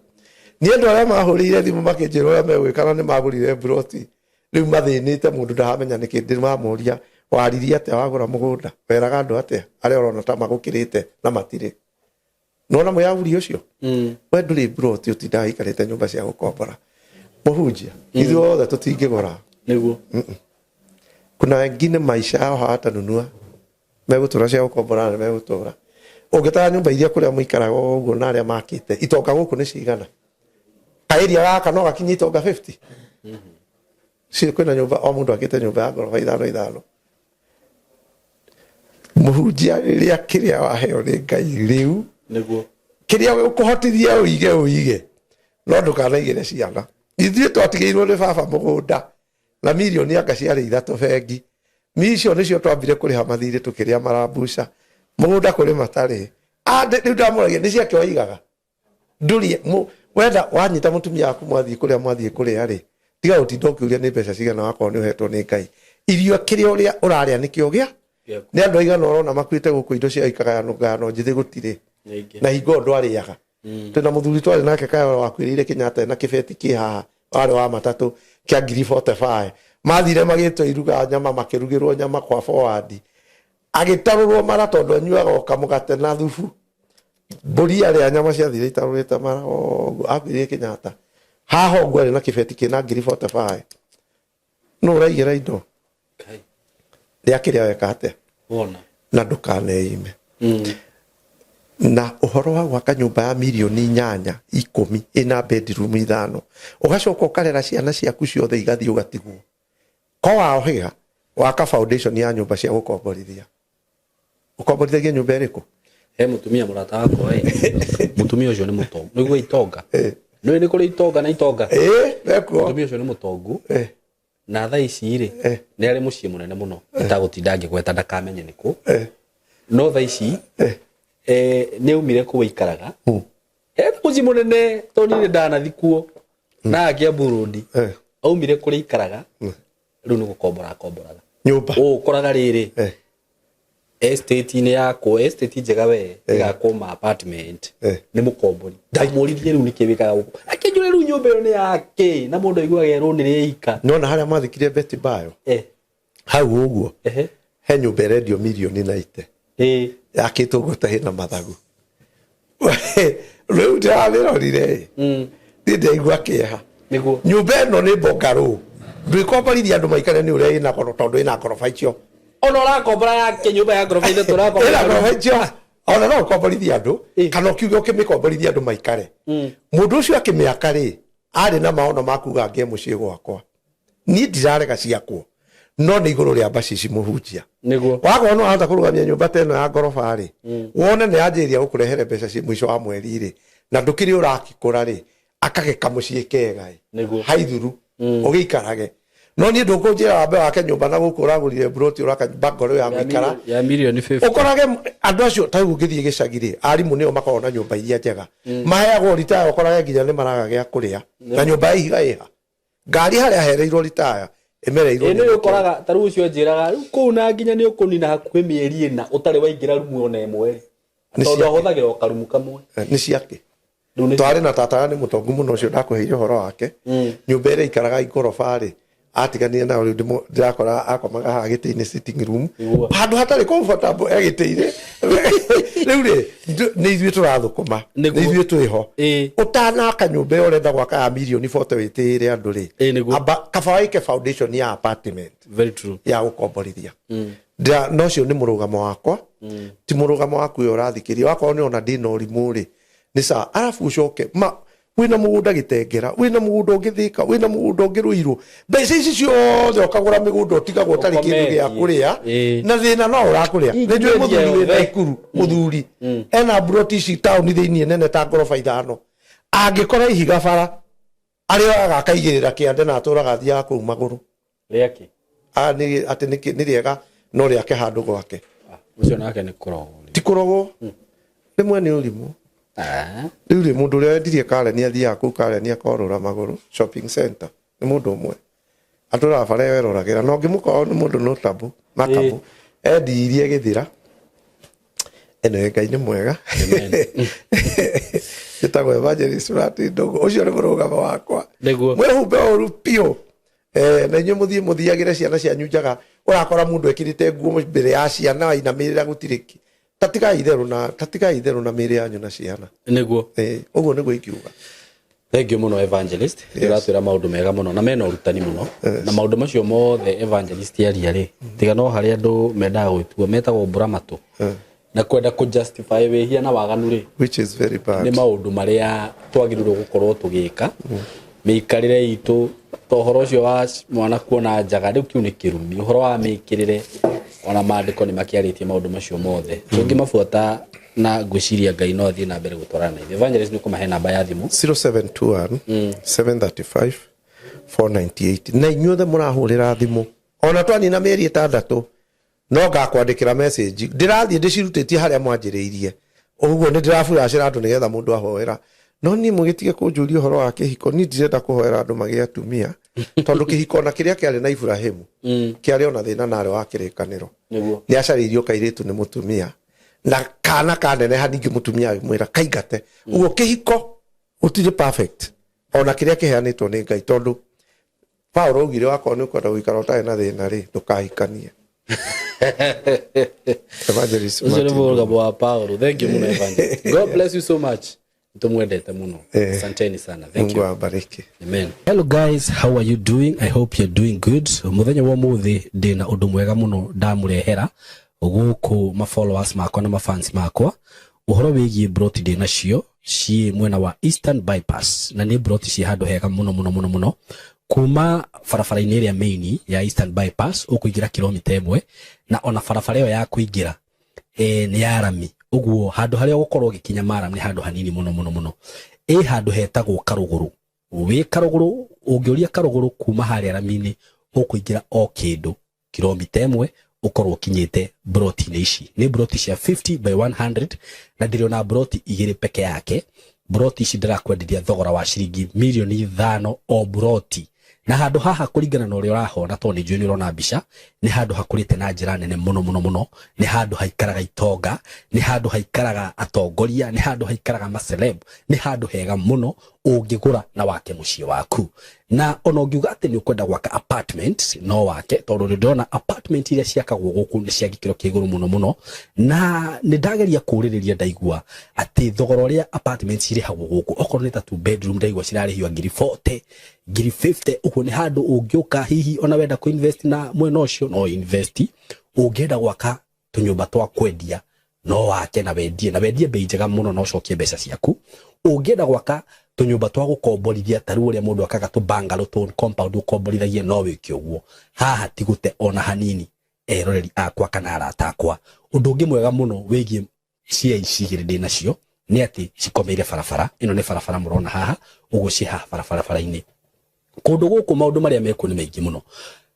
Nĩ andũ arĩa mahũrĩire thimũ makĩnjĩra ũrĩa megwĩka na nĩ magũrire mburoti, rĩu mathĩnĩte mũndũ ndaramenya nĩkĩ. Ndĩramũria, waririe atĩa wagũra mũgũnda? Weraga andũ atĩa arĩa ũrona ta magũkĩrĩte na matirĩ? Nona mũyahuri ũcio, we ndũrĩ mburoti, ũtindaga wĩikarĩte nyũmba cia gũkombora. Mũhunjia, ithuothe tũtingĩgũra. Kuna wengine maisha yao hawatanunua, megũtũra cia gũkombora na megũtũra. Ũngĩtara nyũmba iria kũrĩa mũikaraga ũguo na arĩa makĩte itonga gũkũ nĩ cigana? Kaĩria gaka no gakinye itonga 50. Kwĩna nyũmba o mũndũ akĩte nyũmba ya ngoroba ithano ithano. Mũhunjia, rĩrĩa kĩrĩa waheo nĩ Ngai rĩu, kĩrĩa ũkũhotithia ũige, ũige, no ndũkanaigĩre ciana. Ithuĩ twatigĩirwo nĩ baba mũgũnda na mirioni anga ciarĩ 3 bengi. Icio nĩcio twambire kũrĩha mathirĩ, tũkĩrĩa marambuca. Mũgũnda kũrĩ matarĩ. Rĩu ndamũragia nĩ ciake waigaga ndũrie. Wenda wanyita mũtumia waku, mwathiĩ kũrĩa mwathiĩ kũrĩa rĩ, tiga gũtinda ũkĩũria nĩ mbeca cigana. Wakorwo nĩ ũhetwo nĩ Ngai irio, kĩrĩa ũrĩa ũrarĩa nĩkĩo gĩa. Nĩ andũ aigana ũrona makuĩte gũkũ, indo ciao ikagayanwo ngayano njĩthĩ, gũtirĩ na hingo ĩyo ndwarĩaga. Twĩna mũthuri twarĩ nake Kayora wakuĩrĩire Kenyatta na kĩbeti kĩ haha, warĩ wa matatũ, kĩa ngiri 45. Mathire magĩtwo iruga nyama, makĩrugĩrwo nyama kwa forward, agĩtarũrwo mara tondũ anyuaga o kamũgate na thubu. Mbũri arĩa nyama ciathire itarũrĩte mara ũguo. Akuĩrĩire Kenyatta haha ũguo, arĩ na kĩbeti kĩna ngiri 45. Nũ ũraigĩra indo? Rĩa kĩrĩa weka atĩa. Wona. Na ndũkaneime. Na ũhoro wa gwaka nyũmba ya mirioni 8, 10, ĩna bedroom 5, ũgacoka ũkarera ciana ciaku ciothe igathiĩ ũgatigwo ko waohĩga waka foundation ya nyũmba cia gũkomborithia. Ũkomborithagia nyũmba ĩrĩkũ? He mũtumia mũrata wakwa ĩ, mũtumia ũcio nĩ mũtongu, nĩguo itonga. Nĩ nĩ kũrĩ itonga na itonga. Ĩĩ, mekuo. Mũtumia ũcio nĩ mũtongu na thaa ici rĩ, nĩ arĩ mũciĩ mũnene mũno itagũtinda ngĩgweta ndakamenye nĩ kũ. No thaa ici nĩ aumire kũu aikaraga, he mũciĩ mũnene, tondũ niĩ nĩ ndanathi kuo na Kiambu Road. Aumire kũrĩa aikaraga, rĩu nĩ gũkombora akomboraga nyũmba. Ũkoraga rĩrĩ, estate-inĩ yakwo, estate njega we, ĩgakwo ma apartment. Nĩ mũkombori. Ndamũririe, rĩu nĩkĩ wĩkaga gũkũ? Akĩnjũria, rĩu nyũmba ĩyo nĩ yake? Na mũndũ aiguaga erwo nĩ rĩika. Nona harĩa mathikire Betty Bayo, hau ũguo, he nyũmba ĩrendio mirioni 90, yakĩtwo ũguo ta ĩna mathagu. Rĩu ndĩramĩrorire, niĩ ndĩraigua kĩeha. Nyũmba ĩno nĩ mbongarũ. Ndwĩkomborithia andũ maikare nĩ ũrĩa ĩna goro, tondũ ĩna ngoroba icio. Ona ũrakombora yake nyũmba ya ngoroba ithatũ Ĩna ũrakombora. ngoroba icio, ona no ũkomborithie andũ, Ĩ. kana ũkiuge ũkĩmĩkomborithie andũ maikare. Mũndũ ũcio akĩmĩaka rĩ, arĩ na maono ma kuga ngĩe mũciĩ gwakwa. Niĩ ndirarega ciakwo, no nĩ igũrũ rĩa mbacici mũhunjia. Nĩguo. Wakorwo nĩ wahota kũrũgamia nyũmba ta ĩno ya ngoroba rĩ, wone nĩ yanjĩrĩria gũkũrehere mbeca ci mũico wa mweri rĩ, na ndũkĩrĩ ũrakĩkũra rĩ, akage kamũciĩ kega ĩ. Nĩguo. Haithuru ũgĩikarage. No niĩ ndũkũnjĩra wambe wake nyũmba na gũkũ ũragũrire mburoti, ũraka nyũmba ngoro ya gũikara. Ya mirioni 50. Ũkorage andũ acio ta rĩu ũngĩthiĩ gĩcagi rĩ, arimũ nĩo makoragwo na nyũmba iria njega, maheagwo ritaya, ũkorage nginya nĩ maraga gĩa kũrĩa, na nyũmba ya ihiga ĩha ngari harĩa hereirwo ritaya ĩmereirwo. Ĩ nĩ ũkoraga ta rĩu ũcio anjĩraga rĩu kũu na nginya nĩ ũkũnina hakuhĩ mĩeri 4 ũtarĩ waingĩra rumu ona ĩmwe rĩ, Nĩ tondũ ciake. ahũthagĩra o karumu kamwe. Nĩ ciake. Rĩu nĩ Twarĩ na tata nĩ mũtongu mũno, ũcio ndakũheire ũhoro wake. Nyũmba ĩrĩa ikaraga igoroba rĩ, atiganire nayo rĩu ndĩrakora akomaga haha gĩtĩ-inĩ, sitting room. Nĩguo. Handũ hatarĩ comfortable e gĩtĩ-inĩ. Rĩu rĩ, nĩ ithuĩ tũrathũkũma, nĩ Nĩguo. ithuĩ twĩho. Ĩ. Ũtanaka nyũmba ĩyo ũrenda gwaka ya mirioni 40 wĩtĩĩre andũ rĩ, Ĩ, nĩguo. amba kaba wĩke foundation ya apartment Very true. ya gũkomborithia. No ũcio nĩ mũrũgamo wakwa, ti mũrũgamo waku ũyũ ũrathikĩria. Wakorwo nĩ ona ndĩna ũrimũ rĩ, nĩ sawa. Arabu ũcoke ma wĩna mũgũnda Gĩtengera, wĩna mũgũnda ũngĩ Thĩka, wĩna mũgũnda ũngĩ Rũirũ, mbeca ici ciothe ũkagũra mĩgũnda, ũtigagwo ũtarĩ kĩndũ gĩa Ũkometie. kũrĩa. Na thĩna no ũrakũrĩa. Nĩ njũĩ mũthuri wĩna yothe. Ikuru, mũthuri ena mburoti ici taũni thĩinĩ nene ta ngoroba ithano, angĩkora ihiga bara arĩoyaga akaigĩrĩra kĩande na atũraga athiaga kũu magũrũ. Rĩake. Ah, nĩ atĩ nĩ rĩega no rĩake handũ gwake. Ah, ũcio nake nĩ kũrogwo. Ti kũrogwo, rĩmwe nĩ ũrimũ. Ah. Rĩu rĩ, mũndũ ũrĩa wendirie Karen athiaga kũu Karen akorũra magũrũ shopping center, nĩ mũndũ ũmwe atũraga bara ĩyo eroragĩra, na ũngĩmũkorwo nĩ mũndũ notable makabu endirie gĩthira ĩno. Ngai nĩ mwega. Njĩtagwo Evangelist Martin Ndũngũ. Ũcio nĩ mũrũgamo wakwa. Nĩguo. Mwĩhumbe ũru biũ. Na inyuĩ mũthiĩ mũthiagĩre ciana cianyu njaga, ũrakora mũndũ ekĩrĩte nguo mbere ya ciana ainamĩrĩra, gũtirĩ tatigai itherũ na tatigai itherũ na mĩĩrĩ yanyu na ciana. Nĩguo. Ũguo nĩguo ingiuga. Thank you mũno, Evangelist. Yes. Ũratwĩra maũndũ mega mũno na mena ũrutani mũno, na maũndũ macio mothe Evangelist aria rĩ, tiga no harĩa andũ mendaga gwĩtua metagwo mbũramatũ na kwenda kũ justify wĩhia na waganu rĩ, which is very bad. Nĩ maũndũ marĩa twagĩrĩirwo gũkorwo tũgĩka mĩikarĩre itũ, ta ũhoro ũcio wa mwana kuona njaga, rĩu kĩu nĩ kĩrumi. Ũhoro wa mĩkĩrĩre, ona maandĩko nĩ makĩarĩtie maũndũ macio mothe, tũngĩmabuata na ngwĩciria Ngai no athiĩ na mbere gũtwarana na ithuĩ. Evangelist, nĩ ũkũmahe namba ya thimũ. 0721 735 498. Na inyuothe mũrahũrĩra thimũ, ona twanina mĩeri 6 no ngakwandĩkĩra message. Ndĩrathiĩ ndĩcirutĩtie harĩa mwanjĩrĩirie ũguo, nĩ ndĩraburacĩra andũ nĩgetha mũndũ ahoera. No niĩ mũgĩtige kũnjũria ũhoro wa kĩhiko. Niĩ ndirenda kũhoera andũ magĩe atumia, tondũ kĩhiko ona kĩrĩa kĩarĩ na Iburahĩmu kĩarĩ ona thĩna na arĩ wa kĩrĩkanĩro. Nĩguo. Nĩ acarĩirio kairĩtu nĩ mũtumia, na kana kaneneha ningĩ mũtumia agĩmwĩra kaingate. Ũguo kĩhiko gũtirĩ perfect, ona kĩrĩa kĩheanĩtwo nĩ Ngai, tondũ Paũlũ augire wakorwo nĩ ũkwenda gũikara ũtarĩ na thĩna rĩ, ndũkahikanie. Evangelist Ũcio nĩ Martin. mũrũgamo wa Paulo. Thank you mũno, Evangelist. God bless you so much. Tumwendete mũno. Asanteni sana. Thank Mungu you. awabariki. Amen. Hello guys, how are you doing? I hope you're doing good. Muthenya wa muthi ndina undu mwega muno ndamurehera guku ma followers makwa na ma fans makwa, uhoro wigie broti ndĩ nacio ciĩ mwena wa Eastern Bypass, na nĩ broti ciĩ handũ hega mũno mũno mũno mũno. Kuma barabara-inĩ ĩrĩa main ya Eastern Bypass ũkũingĩra kilomita 1, na ona barabara ĩyo ya kũingĩra nĩ ya rami, ũguo handũ harĩa ũgũkorwo ũgĩkinya maram nĩ handũ hanini mũno mũno mũno. Ĩ handũ hetagwo Karũgũrũ. Wĩ Karũgũrũ, ũngĩũria Karũgũrũ kuma harĩa rami-inĩ, ũkũingĩra o kĩndũ kilomita 1 ũkorwo ũkinyĩte broti-inĩ ici. Nĩ broti cia 50 by 100, na ndĩrĩ ona broti igĩrĩ peke yake. Broti ici ndĩrakwenderia thogora wa ciringi mirioni 5 o broti. Na handũ haha, kũringana na ũrĩa ũrahona, tondũ nĩ njũĩ nĩ ũrona mbica, nĩ handũ hakũrĩte na njĩra nene mũno mũno mũno. Nĩ handũ haikaraga itonga, nĩ handũ haikaraga atongoria, nĩ handũ haikaraga maceleb, nĩ handũ hega mũno. Ũngĩgũra na wake mũciĩ waku, na ona ũngiuga atĩ nĩ ũkwenda gwaka apartment, no wake, tondũ nĩ ndĩrona apartment iria ciakagwo gũkũ nĩ cia gĩkĩro kĩa igũrũ mũno mũno. Na nĩ ndageria kũrĩrĩria, ndaigua atĩ thogora ũrĩa apartment cirĩhagwo gũkũ, okorwo nĩ ta two bedroom, ndaigua cirarĩhio ngiri 40, ngiri 50. Ũguo nĩ handũ ũngĩũka, hihi ona wenda kũ invest na mwena ũcio, no invest. Ũngĩenda gwaka tũnyũmba twa kwendia, no wake na wendie bei njega mũno na ũcokie mbeca ciaku. Ũngĩenda gwaka tũnyũmba twa gũkomborithia, ta rĩu ũrĩa mũndũ akaga tũ bungalow, tũ compound ũkomborithagia, no wĩke ũguo. Haha ti gũte ona hanini, eroreri akwa kana arata akwa. Ũndũ ũngĩ mwega mũno wĩgiĩ cia ici igĩrĩ ndĩ nacio nĩ atĩ cikomeire barabara. Ĩno nĩ barabara mũrona haha ũguo, ciĩ haha barabara-inĩ. Kũndũ gũkũ maũndũ marĩa mekuo nĩ maingĩ mũno.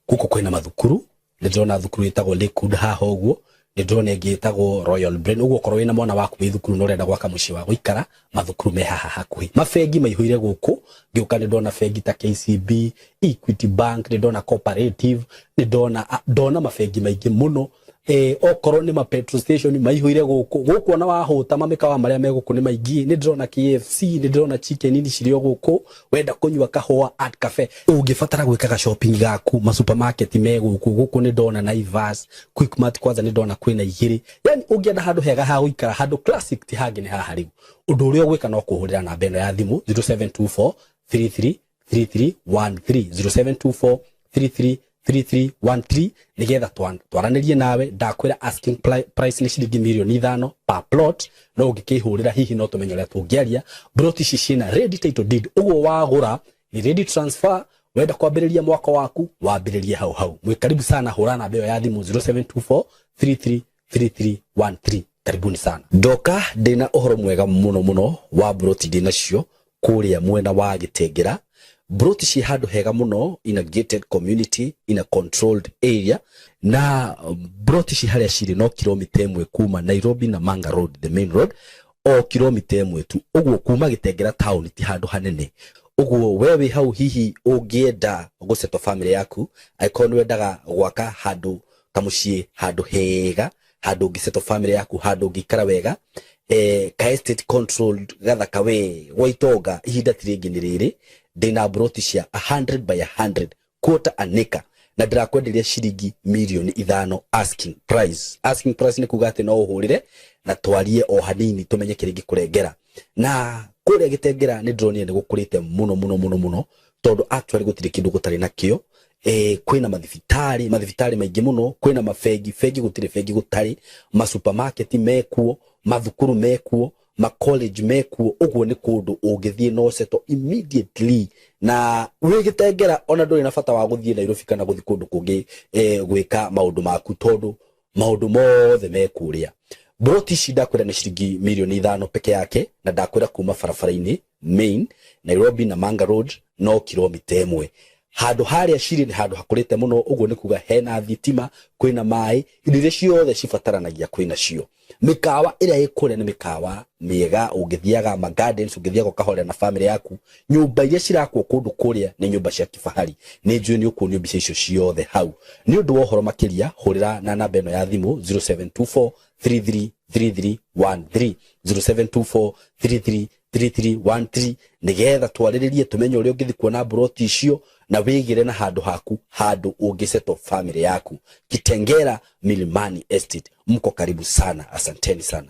Gũkũ kwĩna mathukuru. Nĩ ndĩrona thukuru ĩtagwo Lakewood haha ũguo, nĩ ndĩrona ĩngĩ ĩtagwo Royal Brain. Ũguo okorwo wĩna mwana waku wĩ thukuru na ũrenda gwaka mũciĩ wa gũikara, mathukuru me haha hakuhĩ. Mabengi maihũire gũkũ. Ngĩũka nĩ ndona bengi ta KCB, Equity Bank, nĩ ndona Cooperative, nĩ ndona mabengi maingĩ mũno. Okorwo nĩ ma petrol station maihũire gũkũ. Gũkũ ona wahũta, mamĩkawa marĩa me gũkũ nĩ maingĩ. Nĩ ndĩrona KFC, nĩ ndĩrona Chicken Inn cirĩ o gũkũ. Wenda kũnyua kahũa, Art Cafe. Ũngĩbatara gwĩkaga shopping gaku, ma supermarket me gũkũ. Gũkũ nĩ ndona Naivas, Quickmart, kwanza nĩ ndona kwĩna igĩrĩ. Yani ũngĩenda handũ hega ha gũikara, handũ classic, ti hangĩ nĩ haha. Rĩu ũndũ ũrĩa ũgwĩka no kũhũrĩra namba ĩno ya thimũ, 0724 33 3313, 0724 33 3313, nigetha twaranĩrie nawe. Ndakwĩra asking price nĩ ciringi mirioni 5 per plot, no ũngĩkĩhũrĩra hihi no tũmenye ũrĩa tũngĩaria. Plot ici ciĩna ready title deed, ũguo wagũra ni ready transfer. Wenda kwambĩrĩria mwaka waku, wambĩrĩrie hau hau. Mwĩ karibu sana. Hũra namba ĩyo ya thimũ, 0724 33 3313. Karibuni sana. Ndoka ndĩna ũhoro mwega mũno mũno wa broti ndĩ nacio kũrĩa mwena wa Gĩtengera. Broti ciĩ handũ hega mũno, in a gated community, in a controlled area. Na broti ci harĩa cirĩ no kilomita 1 kuma Nairobi na Manga Road, the main road, o kilomita 1 tu. Ũguo kuma Gĩtengera town ti handũ hanene. Ũguo we wĩ hau, hihi ũngĩenda gũsettle family yaku, angĩkorwo nĩ wendaga gwaka handũ kamũciĩ, handũ hega, handũ ũngĩsettle family yaku, handũ ũngĩikara wega, ka estate controlled gathaka we gwa itonga, ihinda ti rĩngĩ nĩ rĩrĩ. Ndĩna broti cia 100 by 100, quarter an acre, na ndĩrakwenderia ciringi mirioni 5 asking price. Asking price nĩ kuga atĩ no ũhũrĩre na twarie o hanini tũmenye kĩrĩa ingĩkũrengera. Na kũrĩa Gĩtengera nĩ ndĩronire nĩ gũkũrĩte mũno mũno mũno mũno, tondũ actually gũtirĩ kĩndũ gũtarĩ nakĩo. Kwĩna mathibitarĩ maingĩ mũno, kwĩna mabengi, bengi gũtirĩ bengi gũtarĩ, ma supermarket mekuo, mathukuru mekuo, ma college mekuo. Ũguo nĩ kũndũ ũngĩthiĩ no settle immediately na wĩ Gĩtengera, ona ndũrĩ na bata wa gũthiĩ Nairobi kana gũthiĩ kũndũ kũngĩ gwĩka maũndũ maku, tondũ maũndũ mothe me kũrĩa. Broti ici ndakwĩra nĩ ciringi mirioni 5 peke yake, na ndakwĩra kuma barabara-inĩ main Nairobi na Manga Road no kilomita 1. Handũ harĩa cirĩ nĩ handũ hakũrĩte mũno. Ũguo nĩ kuga hena thitima, kwĩna maĩ, indo iria ciothe cibataranagia kwĩna cio. Mĩkawa ĩrĩa ĩ kũrĩa nĩ mĩkawa mĩega. Ũngĩthiaga ma gardens, ũngĩthiaga ũkahorera na family yaku. Nyũmba iria cirakwo kũndũ kũrĩa nĩ nyũmba cia kifahari. Nĩ njũĩ nĩ ũkuonio mbica icio ciothe hau. Nĩ ũndũ wa ũhoro makĩria, hũrĩra na namba ĩno ya thimũ, 0724 333313, 0724 33 3313, nigetha twarĩrĩrie tũmenye ũrĩa ũngĩthiĩ kuona mburoti icio na wĩgĩre na handũ haku, handũ ũngĩsettle family yaku. Kitengera Milimani Estate, mko karibu sana. Asanteni sana.